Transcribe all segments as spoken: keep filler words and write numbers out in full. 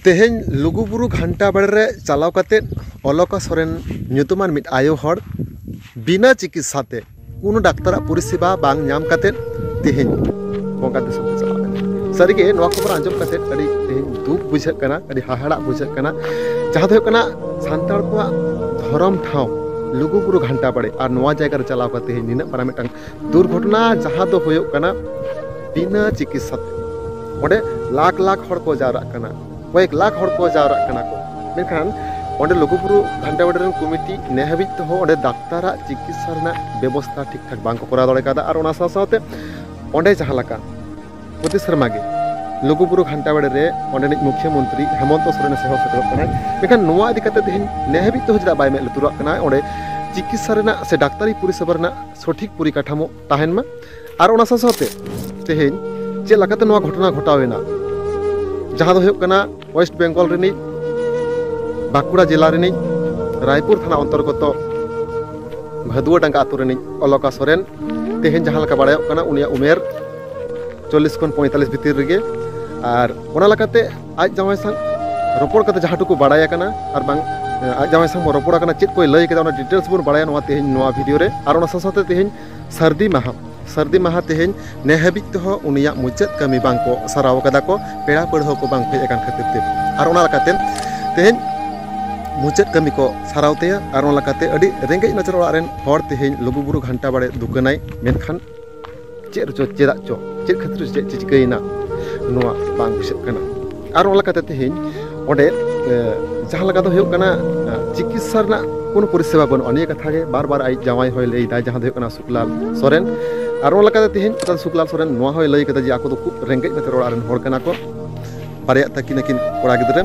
ᱛᱮᱦᱮᱧ ᱞᱩᱜᱩᱵᱩᱨᱩ ᱜᱷᱟᱱᱴᱟ ᱵᱟᱲᱮ ᱨᱮ ᱪᱟᱞᱟᱣ ᱠᱟᱛᱮᱫ ᱚᱞᱚᱠᱟ ᱥᱚᱨᱮᱱ ᱧᱩᱛᱩᱢᱟᱱ ᱢᱤᱫ ᱟᱭᱳ ᱦᱚᱲ ᱵᱤᱱᱟᱹ ᱪᱤᱠᱤᱛᱥᱟ ᱛᱮ, ᱠᱳᱱᱳ ᱰᱟᱠᱛᱟᱨᱟᱜ ᱯᱚᱨᱤᱥᱮᱵᱟ ᱵᱟᱝ ᱧᱟᱢ ᱠᱟᱛᱮᱫ ᱛᱮᱦᱮᱧ ᱵᱚᱸᱜᱟ ᱫᱤᱥᱚᱢ ᱛᱮ ᱪᱟᱞᱟᱣ ᱮᱱᱟ᱾ ᱥᱟᱹᱨᱤᱜᱮ ᱱᱚᱣᱟ ᱠᱷᱚᱵᱚᱨ ᱟᱸᱡᱚᱢ ᱠᱟᱛᱮᱫ ᱟᱹᱰᱤ ᱛᱮᱦᱮᱧ ᱫᱩᱠ ᱵᱩᱡᱷᱟᱹᱜ ᱠᱟᱱᱟ, ᱟᱹᱰᱤ ᱦᱟᱦᱟᱲᱟᱜ ᱵᱩᱡᱷᱟᱹᱜ ᱠᱟᱱᱟ᱾ ᱡᱟᱦᱟᱸ ᱫᱚ ᱦᱩᱭᱩᱜ ᱠᱟᱱᱟ ᱥᱟᱱᱛᱟᱲ ᱠᱚᱣᱟᱜ ᱫᱷᱚᱨᱚᱢ ᱴᱷᱟᱶ ᱞᱩᱜᱩᱵᱩᱨᱩ ᱜᱷᱟᱱᱴᱟ ᱵᱟᱲᱮ, ᱟᱨ ᱱᱚᱣᱟ ᱡᱟᱭᱜᱟ ᱨᱮ ᱪᱟᱞᱟᱣ ᱠᱟᱛᱮ ᱛᱮᱦᱮᱧ ᱱᱤᱱᱟᱹᱜ ᱢᱟᱨᱟᱝ ᱢᱤᱫᱴᱟᱝ ᱫᱩᱨᱜᱷᱚᱴᱚᱱᱟ, ᱡᱟᱦᱟᱸ ᱫᱚ ᱦᱩᱭᱩᱜ ᱠᱟᱱᱟ ᱵᱤᱱᱟᱹ ᱪᱤᱠᱤᱛᱥᱟ ᱛᱮ᱾ ᱚᱸᱰᱮ ᱞᱟᱠᱷ ᱞᱟᱠᱷ ᱦᱚᱲ ᱠᱚ ᱡᱟᱣᱨᱟᱜ ᱠᱟᱱᱟ, ᱠᱚᱭᱮᱠ ᱞᱟᱠᱷ ᱦᱚᱲ ᱠᱚ ᱡᱟᱣᱨᱟᱜ ᱠᱟᱱᱟ ᱠᱚ, ᱢᱮᱱᱠᱷᱟᱱ ᱚᱸᱰᱮ ᱞᱩᱜᱩᱵᱩᱨᱩ ᱜᱷᱟᱱᱴᱟ ᱵᱟᱲᱮ ᱨᱮᱱ ᱠᱚᱢᱤᱴᱤ ᱱᱮ ᱦᱟᱹᱵᱤᱡ ᱛᱮᱦᱚᱸ ᱚᱸᱰᱮ ᱰᱟᱠᱛᱟᱨᱟᱜ ᱪᱤᱠᱤᱛᱥᱟ ᱨᱮᱱᱟᱜ ᱵᱮᱵᱚᱥᱛᱷᱟ ᱴᱷᱤᱠ ᱴᱷᱟᱠ ᱵᱟᱝ ᱠᱚ ᱠᱚᱨᱟᱣ ᱫᱟᱲᱮ ᱠᱟᱣᱫᱟ᱾ ᱟᱨ ᱚᱱᱟ ᱥᱟᱶ ᱥᱟᱶᱛᱮ ᱚᱸᱰᱮ ᱡᱟᱦᱟᱸ ᱞᱮᱠᱟ ᱯᱨᱚᱛᱤ ᱥᱮᱨᱢᱟ ᱜᱮ ᱞᱩᱜᱩᱵᱩᱨᱩ ᱜᱷᱟᱱᱴᱟ ᱵᱟᱲᱮ ᱨᱮ ᱚᱸᱰᱮᱱᱤᱡ ᱢᱩᱠᱷᱤᱭᱟᱹ ᱢᱚᱱᱛᱨᱤ ᱦᱮᱢᱚᱱᱛᱚ ᱥᱚᱨᱮᱱ ᱥᱮᱦᱚᱸ ᱥᱮᱴᱮᱨᱚᱜ ᱠᱟᱱᱟᱭ, ᱢᱮᱱᱠᱷᱟᱱ ᱱᱚᱣᱟ ᱤᱫᱤ ᱠᱟᱛᱮ ᱛᱮᱦᱮᱧ ᱱᱮ ᱦᱟᱹᱵᱤᱡ ᱛᱮᱦᱚᱸ ᱪᱮᱫᱟᱜ ᱵᱟᱭ ᱢᱮᱫ ᱞᱩᱛᱩᱨᱟᱜ ᱠᱟᱱᱟ? ᱚᱸᱰᱮ ᱪᱤᱠᱤᱛᱥᱟ ᱨᱮᱱᱟᱜ ᱥᱮ ᱰᱟᱠᱛᱟᱨᱤ ᱯᱚᱨᱤᱥᱮᱵᱟ ᱨᱮᱱᱟᱜ ᱥᱚᱴᱷᱤᱠ ᱯᱚᱨᱤᱠᱟᱴᱷᱟᱢᱳ ᱛᱟᱦᱮᱱ ᱢᱟ᱾ ᱟᱨ ᱚᱱᱟ ᱥᱟᱶ ᱥᱟᱶᱛᱮ ᱛᱮᱦᱮᱧ ᱪᱮᱫ ᱞᱮᱠᱟᱛᱮ ᱱᱚᱣᱟ ᱜᱷᱚᱴᱚᱱᱟ ᱜᱷᱚᱴᱟᱣ ᱮᱱᱟ, ᱡᱟᱦᱟᱸ ᱫᱚ ᱦᱩᱭᱩᱜ ᱠᱟᱱᱟ ᱳᱭᱮᱥᱴ ᱵᱮᱝᱜᱚᱞ ᱨᱤᱱᱤᱡ, ᱵᱟᱸᱠᱩᱲᱟ ᱡᱮᱞᱟ ᱨᱤᱱᱤᱡ, ᱨᱟᱭᱯᱩᱨ ᱛᱷᱟᱱᱟ ᱚᱱᱛᱚᱨᱜᱚᱛᱚ ᱵᱷᱟᱫᱩᱣᱟᱰᱟᱸᱜᱟ ᱟᱛᱳ ᱨᱤᱱᱤᱡ ᱚᱞᱚᱠᱟ ᱥᱚᱨᱮᱱ᱾ ᱛᱮᱦᱮᱧ ᱡᱟᱦᱟᱸ ᱞᱮᱠᱟ ᱵᱟᱲᱟᱭᱚᱜ ᱠᱟᱱᱟ, ᱩᱱᱤᱭᱟᱜ ᱩᱢᱮᱨ ᱪᱚᱞᱞᱤᱥ ᱠᱷᱚᱱ ᱯᱚᱸᱭᱛᱟᱞᱞᱤᱥ ᱵᱷᱤᱛᱤᱨ ᱨᱮᱜᱮ᱾ ᱟᱨ ᱚᱱᱟ ᱞᱮᱠᱟᱛᱮ ᱟᱡ ᱡᱟᱶᱟᱭ ᱥᱟᱶ ᱨᱚᱯᱚᱲ ᱠᱟᱛᱮ ᱡᱟᱦᱟᱸ ᱴᱩᱠᱩ ᱵᱟᱲᱟᱭ ᱟᱠᱟᱱᱟ, ᱟᱨ ᱵᱟᱝ, ᱟᱡ ᱡᱟᱶᱟᱭ ᱥᱟᱶ ᱵᱚᱱ ᱨᱚᱯᱚᱲ ᱟᱠᱟᱱᱟ, ᱪᱮᱫ ᱠᱚᱭ ᱞᱟᱹᱭ ᱠᱮᱫᱟ, ᱚᱱᱟ ᱰᱤᱴᱮᱞᱥ ᱵᱚᱱ ᱵᱟᱲᱟᱭᱟ ᱱᱚᱣᱟ ᱛᱮᱦᱮᱧ ᱱᱚᱣᱟ ᱵᱷᱤᱰᱤᱭᱳ ᱨᱮ᱾ ᱟᱨ ᱚᱱᱟ ᱥᱟᱶ ᱥᱟᱶᱛᱮ ᱛᱮᱦᱮᱧ ᱥᱟᱹᱨᱫᱤ ᱢᱟᱦᱟ, ᱥᱟᱹᱨᱫᱤ ᱢᱟᱦᱟ ᱛᱮᱦᱮᱧ ᱱᱮ ᱦᱟᱹᱵᱤᱡ ᱛᱮᱦᱚᱸ ᱩᱱᱤᱭᱟᱜ ᱢᱩᱪᱟᱹᱫ ᱠᱟᱹᱢᱤ ᱵᱟᱝ ᱠᱚ ᱥᱟᱨᱟᱣ ᱠᱟᱫᱟ ᱠᱚ, ᱯᱮᱲᱟ ᱯᱟᱹᱲᱦᱟᱹ ᱠᱚ ᱵᱟᱝ ᱦᱮᱡ ᱟᱠᱟᱱ ᱠᱷᱟᱹᱛᱤᱨ ᱛᱮ᱾ ᱟᱨ ᱚᱱᱟ ᱞᱮᱠᱟᱛᱮ ᱛᱮᱦᱮᱧ ᱢᱩᱪᱟᱹᱫ ᱠᱟᱹᱢᱤ ᱠᱚ ᱥᱟᱨᱟᱣ ᱛᱟᱭᱟ᱾ ᱟᱨ ᱚᱱᱟ ᱞᱮᱠᱟᱛᱮ ᱟᱹᱰᱤ ᱨᱮᱸᱜᱮᱡ ᱱᱟᱪᱟᱨ ᱚᱲᱟᱜ ᱨᱮᱱ ᱦᱚᱲ ᱛᱮᱦᱮᱧ ᱞᱩᱜᱩᱵᱩᱨᱩ ᱜᱷᱟᱱᱴᱟ ᱵᱟᱲᱮ ᱫᱩᱠᱟᱹᱱᱟᱭ, ᱢᱮᱱᱠᱷᱟᱱ ᱪᱮᱫ ᱨᱮᱪᱚ, ᱪᱮᱫᱟᱜ ᱪᱚ, ᱪᱮᱫ ᱠᱷᱟᱹᱛᱤᱨ ᱪᱮᱫ ᱪᱤᱠᱟᱹᱭᱮᱱᱟ, ᱱᱚᱣᱟ ᱵᱟᱝ ᱵᱩᱡᱷᱟᱹᱜ ᱠᱟᱱᱟ᱾ ᱟᱨ ᱚᱱᱟ ᱞᱮᱠᱟᱛᱮ ᱛᱮᱦᱮᱧ ᱚᱸᱰᱮ, ᱮ, ᱡᱟᱦᱟᱸ ᱞᱮᱠᱟ ᱫᱚ ᱦᱩᱭᱩᱜ ᱠᱟᱱᱟ, ᱮ, ᱪᱤᱠᱤᱛᱥᱟ ᱨᱮᱱᱟᱜ ᱠᱳᱱᱳ ᱯᱚᱨᱤᱥᱮᱵᱟ ᱵᱟᱹᱱᱩᱜᱼᱟ᱾ ᱱᱤᱭᱟᱹ ᱠᱟᱛᱷᱟ ᱜᱮ ᱵᱟᱨ ᱵᱟᱨ ᱟᱡ ᱡᱟᱶᱟᱭ ᱦᱚᱸᱭ ᱞᱟᱹᱭ ᱮᱫᱟ, ᱡᱟᱦᱟᱸ ᱫᱚ ᱦᱩᱭᱩᱜ ᱠᱟᱱᱟ ᱥᱩᱠᱞᱟᱞ ᱥᱚᱨᱮᱱ᱾ ᱟᱨ ᱚᱱᱟ ᱞᱮᱠᱟᱛᱮ ᱛᱮᱦᱮᱧ ᱥᱩᱠᱞᱟᱞ ᱥᱚᱨᱮᱱ ᱱᱚᱣᱟ ᱦᱚᱸᱭ ᱞᱟᱹᱭ ᱠᱮᱫᱟ ᱡᱮ ᱟᱠᱚ ᱫᱚ ᱠᱷᱩᱵ ᱨᱮᱸᱜᱮᱡ ᱱᱟᱪᱟᱨ ᱚᱲᱟᱜ ᱨᱮᱱ ᱦᱚᱲ ᱠᱟᱱᱟ ᱠᱚ, ᱵᱟᱨᱭᱟ ᱛᱟᱹᱠᱤᱱ ᱟᱹᱠᱤᱱ ᱠᱚᱲᱟ ᱜᱤᱫᱽᱨᱟᱹ᱾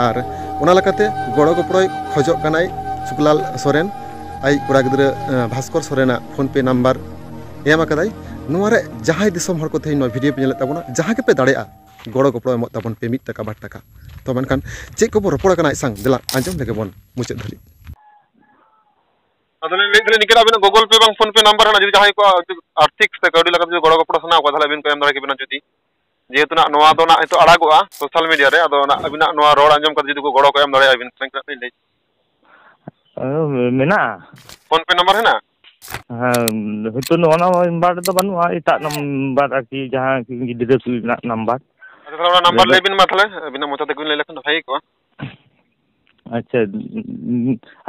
ᱟᱨ ᱚᱱᱟ ᱞᱮᱠᱟᱛᱮ ᱜᱚᱲᱚ ᱜᱚᱯᱚᱲᱚᱭ ᱠᱷᱚᱡᱚᱜ ᱠᱟᱱᱟᱭ ᱥᱩᱠᱞᱟᱞ ᱥᱚᱨᱮᱱ, ᱟᱡ ᱠᱚᱲᱟ ᱜᱤᱫᱽᱨᱟᱹ, ᱮ, ᱵᱷᱟᱥᱠᱚᱨ ᱥᱚᱨᱮᱱᱟᱜ PhonePe ᱱᱟᱢᱵᱟᱨ ᱮᱢ ᱟᱠᱟᱫᱟᱭ᱾ ᱱᱚᱣᱟ ᱨᱮ ᱡᱟᱦᱟᱸᱭ ᱫᱤᱥᱚᱢ ᱦᱚᱲ ᱠᱚ ᱛᱮᱦᱮᱧ ᱱᱚᱣᱟ ᱵᱷᱤᱰᱤᱭᱳ ᱯᱮ ᱧᱮᱞᱮᱫ ᱛᱟᱵᱚᱱᱟ, ᱡᱟᱦᱟᱸ ᱜᱮᱯᱮ ᱫᱟᱲᱮᱭᱟᱜᱼᱟ, ᱜᱚᱲᱚ ᱜᱚᱯᱚᱲᱚ ᱮᱢᱚᱜ ᱛᱟᱵᱚᱱ ᱯᱮ, ᱢᱤᱫ ᱴᱟᱠᱟ, ᱵᱟᱨ ᱴᱟᱠᱟ᱾ ᱛᱚ ᱢᱮᱱᱠᱷᱟᱱ ᱪᱮᱫ ᱠᱚᱵᱚᱱ ᱨᱚᱯᱚᱲ ᱠᱟᱱᱟ ᱟᱡ ᱥᱟᱝ, ᱫᱮᱞᱟ ᱟᱸᱡᱚᱢ ᱞᱮᱜᱮ ᱵᱚᱱ ᱢᱩᱪᱟᱹᱫ ᱫᱷᱟᱹᱵᱤᱡ᱾ ᱟᱫᱚ ᱞᱤᱧ ᱞᱟᱹᱭᱮᱫ ᱛᱟᱦᱮᱸᱫ, ᱱᱤᱝᱠᱟᱹᱱᱟᱜ ᱟᱹᱵᱤᱱᱟᱜ Google Pay ᱵᱟᱝ PhonePe ᱱᱟᱢᱵᱟᱨ ᱦᱮᱱᱟᱜᱼᱟ, ᱡᱩᱫᱤ ᱡᱟᱦᱟᱸᱭ ᱠᱚ ᱡᱩᱫᱤ ᱟᱨᱛᱷᱤᱠ ᱥᱮ ᱠᱟᱹᱣᱰᱤ ᱞᱮᱠᱟᱛᱮ ᱡᱩᱫᱤ ᱜᱚᱲᱚ ᱜᱚᱯᱚᱲᱚ ᱥᱟᱱᱟ ᱠᱚᱣᱟ, ᱛᱟᱦᱚᱞᱮ ᱟᱹᱵᱤᱱ ᱠᱚ ᱮᱢ ᱫᱟᱲᱮ ᱠᱮᱵᱤᱱᱟ ᱡᱩᱫᱤ᱾ ᱡᱮᱦᱮᱛᱩ ᱱᱟᱜ ᱱᱚᱣᱟ ᱫᱚ ᱱᱟᱜ ᱱᱤᱛᱚᱜ ᱟᱲᱟᱜᱚᱜᱼᱟ ᱥᱳᱥᱟᱞ ᱢᱤᱰᱤᱭᱟ ᱨᱮ, ᱟᱫᱚ ᱱᱟᱜ ᱟᱹᱵᱤᱱᱟᱜ ᱱᱚᱣᱟ ᱨᱚᱲ ᱟᱸᱡᱚᱢ ᱠᱟᱛᱮ ᱡᱩᱫᱤ ᱠᱚ ᱜᱚᱲᱚ ᱠᱚ ᱮᱢ ᱫᱟᱲᱮᱭᱟᱵᱤᱱ ᱠᱷᱟᱱ ᱞᱤᱧ ᱞᱟᱹᱭ᱾ ᱚ, ᱢᱮᱱᱟᱜᱼᱟ᱾ ᱯᱷᱳᱱ ᱯᱮ ᱱᱟᱢᱵᱟᱨ ᱦᱮᱱᱟᱜᱼᱟ? ᱦᱮᱸ, ᱦᱳᱭᱛᱳ ᱱᱚᱣᱟ ᱱᱟᱢᱵᱟᱨ ᱨᱮᱫᱚ ᱵᱟᱹᱱᱩᱜᱼᱟ, ᱮᱴᱟᱜ ᱱᱟᱢᱵᱟᱨ ᱟᱨᱠᱤ, ᱡᱟᱦᱟᱸ ᱜᱤᱫᱽᱨᱟᱹ ᱠᱚ ᱨᱮᱱᱟᱜ ᱱᱟᱢᱵᱟᱨ᱾ ᱟᱪᱪᱷᱟ, ᱛᱟᱦᱚᱞᱮ ᱚᱱᱟ ᱱᱟᱢᱵᱟᱨ ᱨᱮᱫᱚ ᱞᱟᱹᱭ ᱵᱤᱱ ᱢᱟ ᱛᱟᱦᱚᱞᱮ, ᱟᱹᱵᱤᱱᱟᱜ ᱢᱚᱪᱟ ᱛᱮᱵᱤᱱ ᱞᱟᱹᱭ ᱞᱮᱠᱷᱟᱱ ᱫᱚ ᱵᱷᱟᱜᱮ ᱠᱚᱜᱼᱟ᱾ ᱟᱪᱪᱷᱟ,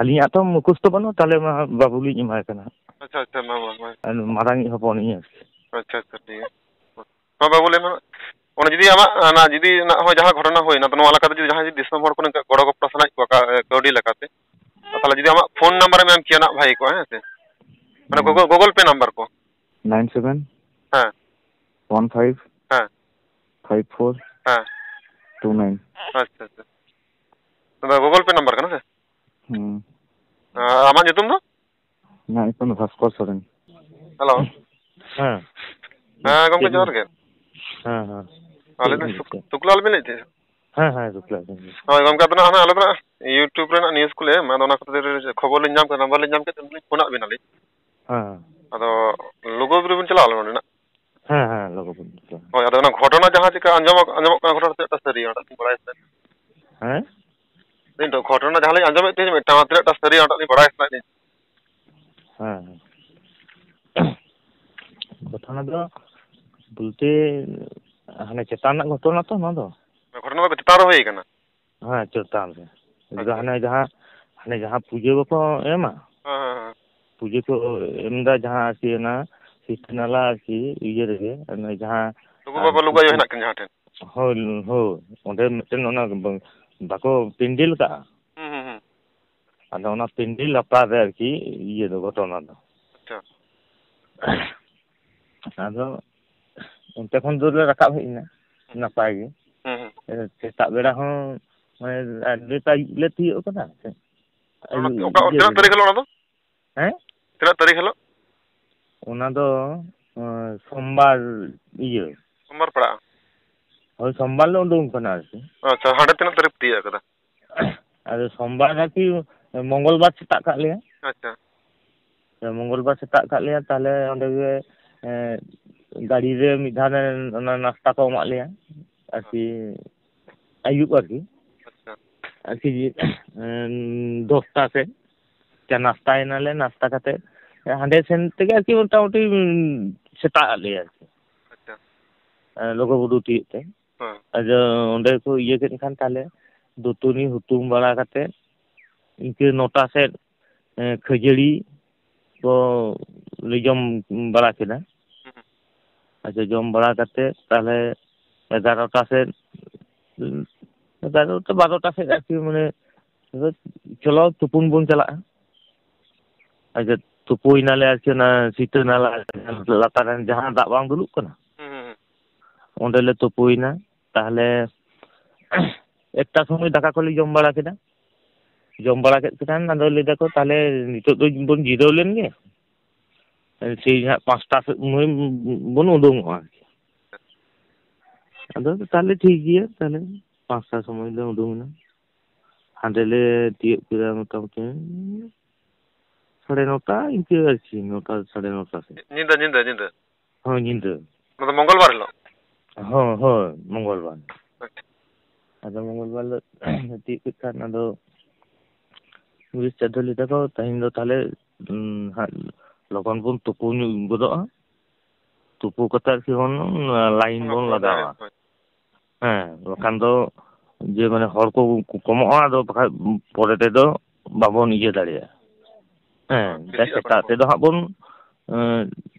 ᱟᱹᱞᱤᱧᱟᱜ ᱛᱚ ᱢᱩᱠᱷᱚᱥᱛᱚ ᱵᱟᱹᱱᱩᱜᱼᱟ, ᱛᱟᱦᱚᱞᱮ ᱢᱟ ᱵᱟᱹᱵᱩ ᱞᱤᱧ ᱮᱢᱟᱭ ᱠᱟᱱᱟ᱾ ᱟᱪᱪᱷᱟ, ᱟᱪᱪᱷᱟ, ᱢᱟ, ᱢᱟ, ᱢᱟ᱾ ᱟᱨ ᱢᱟᱨᱟᱝᱤᱡ ᱦᱚᱯᱚᱱᱤᱡ ᱟᱨᱠᱤ᱾ ᱟᱪᱪᱷᱟ, ᱟᱪᱪᱷᱟ, ᱴᱷᱤᱠ ᱜᱮᱭᱟ᱾ ᱢᱟ ᱵᱟᱹᱵᱩ ᱞᱟᱹᱭ ᱢᱮ᱾ ᱚᱱᱟ ᱡᱩᱫᱤ ᱟᱢᱟᱜ, ᱚᱱᱟ ᱡᱩᱫᱤ ᱱᱟᱜ ᱦᱚᱸ ᱡᱟᱦᱟᱸ ᱜᱷᱚᱴᱚᱱᱟ ᱦᱩᱭᱱᱟ, ᱛᱚ ᱱᱚᱣᱟ ᱞᱮᱠᱟᱛᱮ ᱡᱩᱫᱤ ᱡᱟᱦᱟᱸᱭ ᱡᱩᱫᱤ ᱫᱤᱥᱚᱢ ᱦᱚᱲ ᱠᱚ ᱱᱚᱝᱠᱟ ᱜᱚᱲᱚ ᱜᱚᱯᱚᱲᱚ ᱥᱟᱱᱟᱭᱮᱫ ᱠᱚᱣᱟ ᱠᱟ-, ᱠᱟᱹᱣᱰᱤ ᱞᱮᱠᱟᱛᱮ, ᱛᱟᱦᱚᱞᱮ ᱡᱩᱫᱤ ᱟᱢᱟᱜ ᱯᱷᱳᱱ ᱱᱟᱢᱵᱟᱨ ᱮᱢ ᱮᱢ ᱠᱮᱭᱟ ᱱᱟᱜ ᱵᱷᱟᱜᱮ ᱠᱚᱜᱼᱟ, ᱦᱮᱸ ᱥᱮ? ᱢᱟᱱᱮ ᱦᱩᱸ᱾ Google, Google Pay ᱱᱟᱢᱵᱟᱨ ᱠᱚ᱾ ᱱᱟᱭᱤᱱ ᱥᱮᱵᱷᱮᱱ ᱦᱮᱸ᱾ ᱳᱣᱟᱱ ᱯᱷᱟᱭᱤᱵᱷ ᱦᱮᱸ᱾ ᱯᱷᱟᱭᱤᱵᱷ ᱯᱷᱳᱨ ᱦᱮᱸ᱾ Two nine. ᱟᱪᱪᱷᱟ, ᱟᱪᱪᱷᱟ᱾ ᱱᱚᱣᱟ Google Pay ᱱᱟᱢᱵᱟᱨ ᱠᱟᱱᱟ ᱥᱮ? ᱦᱩᱸ᱾ ᱟᱨ ᱟᱢᱟᱜ ᱧᱩᱛᱩᱢ ᱫᱚ? ᱤᱧᱟᱹᱜ ᱧᱩᱛᱩᱢ ᱫᱚ ᱵᱷᱟᱥᱠᱚᱨ ᱥᱚᱨᱮᱱ᱾ ᱦᱮᱞᱳ᱾ ᱦᱮᱸ᱾ ᱦᱮᱸ, ᱜᱚᱢᱠᱮ, ᱪᱮᱫ ᱡᱚᱦᱟᱨ ᱜᱮ᱾ ᱦᱮᱸ, ᱦᱮᱸ᱾ ᱟᱞᱮ ᱪᱮᱫ ᱫᱚ ᱵᱤᱱ ᱞᱟᱹᱭ ᱥᱩᱠ-, ᱠᱮᱫᱟ? ᱥᱩᱠᱞᱟᱞ ᱵᱤᱱ ᱞᱟᱹᱭᱮᱫ ᱛᱟᱦᱮᱸᱫ? ᱦᱮᱸ, ᱦᱮᱸ, ᱥᱩᱠᱞᱟᱞ ᱵᱤᱱ ᱞᱟᱹᱭ᱾ ᱦᱳᱭ, ᱜᱚᱢᱠᱮ, ᱟᱫᱚ ᱱᱟᱜ ᱦᱟᱱᱟ ᱟᱞᱮ ᱫᱚ ᱱᱟᱜ YouTube ᱨᱮᱱᱟᱜ news ᱠᱚᱞᱮ ᱮᱢᱟ, ᱟᱫᱚ ᱚᱱᱟ ᱠᱷᱟᱹᱛᱤᱨ ᱠᱷᱚᱵᱚᱨ ᱞᱤᱧ ᱧᱟᱢ ᱠᱮᱫᱟ, ᱱᱟᱢᱵᱟᱨ ᱞᱤᱧ ᱧᱟᱢ ᱠᱮᱫ ᱛᱮ ᱯᱷᱳᱱᱟᱫ ᱵᱤᱱᱟᱞᱤᱧ᱾ ᱦᱮᱸ᱾ ᱟᱫᱚ ᱞᱩᱜᱩᱵᱩᱨᱩ ᱵᱤᱱ ᱪᱟᱞᱟᱣ ᱞᱮᱱᱟ ᱚᱸᱰᱮ ᱱᱟᱜ? ᱦᱮᱸ, ᱦᱮᱸ, ᱞᱩᱜᱩᱵᱩᱨᱩ ᱪᱟᱞᱟᱣ᱾ ᱦᱳᱭ, ᱟᱫᱚ ᱚᱱᱟ ᱜᱷᱚᱴᱚᱱᱟ ᱡᱟᱦᱟᱸ ᱪᱮᱠᱟ ᱟᱸᱡᱚᱢᱚᱜ, ᱟᱸᱡᱚᱢᱚᱜ ᱠᱟᱱᱟ, ᱜᱷᱚᱴᱚᱱᱟ ᱛᱤᱱᱟᱹᱜ ᱴᱟ ᱥᱟᱹᱨᱤᱭᱟ, ᱚᱱᱟ ᱠᱟᱹᱴᱤᱡ ᱵᱟᱲᱟᱭ ᱥᱟᱱᱟᱭᱮᱫ ᱞᱤᱧᱟ᱾ ᱦᱮᱸ? ᱞᱟᱹᱭ ᱫᱚ ᱜᱷᱚᱴᱚᱱᱟ ᱡᱟᱦᱟᱸ ᱞᱤᱧ ᱟᱸᱡᱚᱢᱮᱫ ᱛᱟᱦᱮᱸᱫ ᱢᱤᱫᱴᱟᱝ, ᱛᱤᱱᱟᱹᱜ ᱴᱟ ᱥᱟᱹᱨᱤᱭᱟ, ᱚᱱᱟ ᱞᱤᱧ ᱵᱟᱲᱟᱭ ᱥᱟᱱᱟᱭᱮᱫ ᱞᱤᱧᱟ᱾ ᱦᱮᱸ, ᱦᱮᱸ᱾ ᱜᱷᱚᱴᱚᱱᱟ ᱫᱚ ᱵᱚᱞᱛᱮ ᱦᱟᱱᱮ ᱪᱮᱛᱟᱱ ᱨᱮᱱᱟᱜ ᱜᱷᱚᱴᱚᱱᱟ ᱛᱚ ᱱᱚᱣᱟ ᱫᱚ᱾ ᱜᱷᱚᱴᱚᱱᱟ ᱫᱚ ᱪᱮᱛᱟᱱ ᱨᱮ ᱦᱩᱭ ᱠᱟᱱᱟ? ᱦᱮᱸ, ᱪᱮᱛᱟᱱ ᱨᱮ᱾ ᱟᱪᱪᱷᱟ᱾ ᱦᱟᱱᱮ ᱡᱟᱦᱟᱸ, ᱦᱟᱱᱮ ᱡᱟᱦᱟᱸ ᱯᱩᱡᱟᱹ ᱵᱟᱠᱚ ᱮᱢᱟ? ᱦᱮᱸ, ᱦᱮᱸ, ᱦᱮᱸ᱾ ᱯᱩᱡᱟᱹ ᱠᱚ ᱮᱢᱫᱟ ᱡᱟᱦᱟᱸ ᱟᱨᱠᱤ ᱚᱱᱟ ᱥᱤᱛᱟᱹ ᱱᱟᱞᱟ ᱟᱨᱠᱤ ᱤᱭᱟᱹ ᱨᱮᱜᱮ, ᱚᱱᱮ ᱡᱟᱦᱟᱸ ᱞᱩᱜᱩ ᱟᱨ ᱵᱟᱵᱟ ᱞᱩᱜᱩ ᱟᱭᱳ ᱠᱤᱪᱷᱩ ᱦᱮᱱᱟᱜ ᱠᱤᱱ ᱡᱟᱦᱟᱸ ᱴᱷᱮᱱ᱾ ᱦᱳᱭ, ᱦᱳᱭ᱾ ᱚᱸᱰᱮ ᱢᱤᱫᱴᱮᱱ ᱚᱱᱟ ᱵᱟᱠᱚ ᱯᱮᱱᱰᱮᱞ ᱠᱟᱜᱼᱟ᱾ ᱦᱩᱸ, ᱦᱩᱸ, ᱦᱩᱸ᱾ ᱟᱫᱚ ᱚᱱᱟ ᱯᱮᱱᱰᱮᱞ ᱞᱟᱛᱟᱨ ᱨᱮ ᱟᱨᱠᱤ ᱤᱭᱟᱹ ᱫᱚ, ᱜᱷᱚᱴᱚᱱᱟ ᱫᱚ᱾ ᱟᱪᱪᱷᱟ᱾ ᱟᱫᱚ ᱚᱱᱛᱮ ᱠᱷᱚᱱ ᱫᱟᱹᱲ ᱞᱮ ᱨᱟᱠᱟᱵ ᱦᱮᱡ ᱮᱱᱟ, ᱦᱩᱸ᱾ ᱱᱟᱯᱟᱭ ᱜᱮ᱾ ᱦᱩᱸ, ᱦᱩᱸ᱾ ᱮ, ᱥᱮᱛᱟᱜ ᱵᱮᱲᱟ ᱦᱚᱸ, ᱢᱟᱱᱮ, ᱟᱹᱰᱤ ᱟᱹᱭᱩᱵ ᱞᱮ ᱛᱤᱭᱳᱜ ᱠᱟᱫᱟ᱾ ᱚᱱᱟ ᱟᱹᱭᱩᱵ ᱚᱠᱟ, ᱤᱭᱟᱹ ᱛᱤᱱᱟᱹᱜ ᱨᱮᱜᱮ᱾ ᱛᱟᱹᱨᱤᱠᱷ ᱦᱤᱞᱳᱜ ᱚᱱᱟ ᱫᱚ? ᱦᱮᱸ? ᱛᱤᱱᱟᱹᱜ ᱛᱟᱹᱨᱤᱠᱷ ᱦᱤᱞᱳᱜ? ᱚᱱᱟ ᱫᱚ, ᱮ, ᱥᱳᱢᱵᱟᱨ ᱤᱭᱟᱹ᱾ ᱥᱳᱢᱵᱟᱨ ᱯᱟᱲᱟᱜᱼᱟ? ᱦᱳᱭ, ᱥᱳᱢᱵᱟᱨ ᱞᱮ ᱩᱰᱩᱝ ᱠᱟᱱᱟ ᱟᱨᱠᱤ᱾ ᱟᱪᱪᱷᱟ, ᱦᱟᱸᱰᱮ ᱛᱤᱱᱟᱹᱜ ᱛᱟᱹᱨᱤᱠᱷ ᱛᱤᱭᱳᱜ ᱠᱟᱫᱟ? ᱟᱫᱚ ᱥᱳᱢᱵᱟᱨ ᱟᱨᱠᱤ ᱢᱚᱝᱜᱚᱞ ᱵᱟᱨ ᱥᱮᱛᱟᱜ ᱠᱟᱜ ᱞᱮᱭᱟ᱾ ᱟᱪᱪᱷᱟ᱾ ᱢᱚᱝᱜᱚᱞ ᱵᱟᱨ ᱥᱮᱛᱟᱜ ᱠᱟᱜ ᱞᱮᱭᱟ, ᱛᱟᱦᱞᱮ ᱚᱸᱰᱮ ᱜᱮ, ᱮᱸ, ᱜᱟᱹᱰᱤ ᱨᱮ ᱢᱤᱫ ᱫᱷᱟᱣ ᱨᱮ ᱚᱱᱟ ᱱᱟᱥᱛᱟ ᱠᱚ ᱮᱢᱟᱜ ᱞᱮᱭᱟ ᱟᱨᱠᱤ, ᱟᱹᱭᱩᱵ ᱟᱨᱠᱤ᱾ ᱟᱪᱪᱷᱟ᱾ ᱟᱨᱠᱤ, ᱮᱸ, ᱫᱚᱥᱴᱟ ᱥᱮᱫ᱾ ᱪᱟ ᱱᱟᱥᱛᱟᱭᱮᱱᱟᱞᱮ, ᱱᱟᱥᱛᱟ ᱠᱟᱛᱮ ᱦᱟᱸᱰᱮ ᱥᱮᱱ ᱛᱮᱜᱮ ᱟᱨᱠᱤ ᱢᱚᱴᱟᱢᱩᱴᱤ, ᱩᱸ, ᱥᱮᱛᱟᱜ ᱟᱫ ᱞᱮᱭᱟ ᱟᱨᱠᱤ᱾ ᱟᱪᱪᱷᱟ᱾ ᱮᱸ, ᱞᱚᱜᱚ ᱵᱩᱰᱩ ᱛᱤᱭᱳᱜ ᱛᱮ᱾ ᱦᱮᱸ᱾ ᱟᱫᱚ ᱚᱸᱰᱮ ᱠᱚ ᱤᱭᱟᱹ ᱠᱮᱫ ᱠᱷᱟᱱ ᱛᱟᱦᱞᱮ ᱫᱟᱹᱛᱟᱹᱱᱤ ᱦᱩᱛᱩᱢ ᱵᱟᱲᱟ ᱠᱟᱛᱮ ᱤᱱᱠᱟᱹ ᱱᱚᱴᱟ ᱥᱮᱫ, ᱮᱸ, ᱠᱷᱟᱹᱡᱟᱹᱲᱤ ᱠᱚ ᱞᱮ ᱡᱚᱢ ᱵᱟᱲᱟ ᱠᱮᱫᱟ᱾ ᱦᱩᱸ᱾ ᱟᱪᱪᱷᱟ, ᱡᱚᱢ ᱵᱟᱲᱟ ᱠᱟᱛᱮ ᱛᱟᱦᱞᱮ ᱮᱜᱟᱨᱚᱴᱟ ᱥᱮᱫ, ᱮᱜᱟᱨᱚᱴᱟ ᱵᱟᱨᱚᱴᱟ ᱥᱮᱫ ᱟᱨᱠᱤ, ᱢᱟᱱᱮ, ᱟᱫᱚ ᱪᱚᱞᱚ ᱛᱩᱯᱩᱱ ᱵᱚᱱ ᱪᱟᱞᱟᱜᱼᱟ᱾ ᱟᱪᱪᱷᱟ, ᱛᱩᱯᱩᱭᱱᱟᱞᱮ ᱟᱨᱠᱤ ᱚᱱᱟ ᱥᱤᱛᱟᱹ ᱱᱟᱞᱟ ᱞᱟᱛᱟᱨ ᱨᱮ ᱡᱟᱦᱟᱸ ᱫᱟᱜ ᱵᱟᱝ ᱫᱩᱞᱩᱜ ᱠᱟᱱᱟ, ᱦᱩᱸ, ᱦᱩᱸ, ᱦᱩᱸ᱾ ᱚᱸᱰᱮᱞᱮ ᱛᱩᱯᱩᱭᱱᱟ᱾ ᱛᱟᱦᱞᱮ ᱮᱠᱴᱟ ᱥᱚᱢᱚᱭ ᱫᱟᱠᱟ ᱠᱚᱞᱮ ᱡᱚᱢ ᱵᱟᱲᱟ ᱠᱮᱫᱟ᱾ ᱡᱚᱢ ᱵᱟᱲᱟ ᱠᱮᱫ ᱠᱷᱟᱱ ᱟᱫᱚ ᱞᱟᱹᱭ ᱫᱟᱠᱚ, "ᱛᱟᱦᱞᱮ ᱱᱤᱛᱚᱜ ᱫᱚ ᱵᱚᱱ ᱡᱤᱨᱟᱹᱣ ᱞᱮᱱ ᱜᱮ, ᱥᱮᱭ ᱦᱟᱸᱜ ᱯᱟᱸᱪᱴᱟ ᱥᱮᱫ ᱥᱚᱢᱚᱭ ᱵᱚᱱ ᱩᱰᱩᱝᱚᱜᱼᱟ ᱟᱨᱠᱤ᱾" ᱟᱫᱚ ᱛᱟᱦᱞᱮ ᱴᱷᱤᱠ ᱜᱮᱭᱟ, ᱛᱟᱦᱞᱮ ᱯᱟᱸᱪᱴᱟ ᱥᱚᱢᱚᱭ ᱞᱮ ᱩᱰᱩᱝ ᱮᱱᱟ᱾ ᱦᱟᱸᱰᱮ ᱞᱮ ᱛᱤᱭᱳᱜ ᱠᱮᱫᱟ ᱢᱚᱴᱟᱢᱩᱴᱤ ᱥᱟᱲᱮ ᱱᱚᱴᱟ ᱤᱱᱠᱟᱹ ᱟᱨᱠᱤ, ᱱᱚᱴᱟ, ᱥᱟᱲᱮ ᱱᱚᱴᱟ ᱥᱮᱫ᱾ ᱧᱤᱫᱟᱹ, ᱧᱤᱫᱟᱹ, ᱧᱤᱫᱟᱹ? ᱦᱳᱭ, ᱧᱤᱫᱟᱹ᱾ ᱚᱱᱟ ᱫᱚ ᱢᱚᱝᱜᱚᱞ ᱵᱟᱨ ᱦᱤᱞᱳᱜ? ᱦᱳᱭ, ᱦᱳᱭ, ᱢᱚᱝᱜᱚᱞ ᱵᱟᱨ᱾ ᱟᱪᱪᱷᱟ᱾ ᱟᱫᱚ ᱢᱚᱝᱜᱚᱞ ᱵᱟᱨ ᱦᱤᱞᱳᱜ ᱛᱤᱭᱳᱜ ᱠᱮᱫ ᱠᱷᱟᱱ ᱟᱫᱚ ᱯᱩᱞᱤᱥ ᱪᱟᱹᱰᱷᱟᱹᱞᱤ ᱛᱟᱠᱚ, "ᱛᱮᱦᱮᱧ ᱫᱚ ᱛᱟᱦᱞᱮ, ᱩᱸ, ᱦᱟᱸᱜ ᱞᱚᱜᱚᱱ ᱵᱚᱱ ᱛᱩᱯᱩ ᱧᱚᱜ ᱜᱚᱫᱚᱜᱼᱟ, ᱛᱩᱯᱩ ᱠᱟᱛᱮ ᱟᱨᱠᱤ ᱵᱚᱱ, ᱩᱸ, ᱞᱟᱭᱤᱱ ᱵᱚᱱ ᱞᱟᱜᱟᱣᱟ᱾ ᱦᱳᱭ, ᱦᱳᱭ᱾ ᱦᱮᱸ, ᱵᱟᱠᱷᱟᱱ ᱫᱚ ᱡᱮ ᱢᱟᱱᱮ ᱦᱚᱲ ᱠᱚ ᱠᱚᱢᱚᱜᱼᱟ, ᱟᱫᱚ ᱵᱟᱠᱷᱟᱡ ᱯᱚᱨᱮ ᱛᱮᱫᱚ ᱵᱟᱵᱚᱱ ᱤᱭᱟᱹ ᱫᱟᱲᱮᱭᱟᱜᱼᱟ᱾ ᱦᱮᱸ, ᱦᱳᱭ, ᱵᱮᱥᱤᱜᱼᱟ ᱥᱮᱛᱟᱜ ᱦᱚᱲ ᱠᱚ᱾ ᱛᱮᱫᱚ ᱦᱟᱸᱜ ᱵᱚᱱ, ᱮᱸ,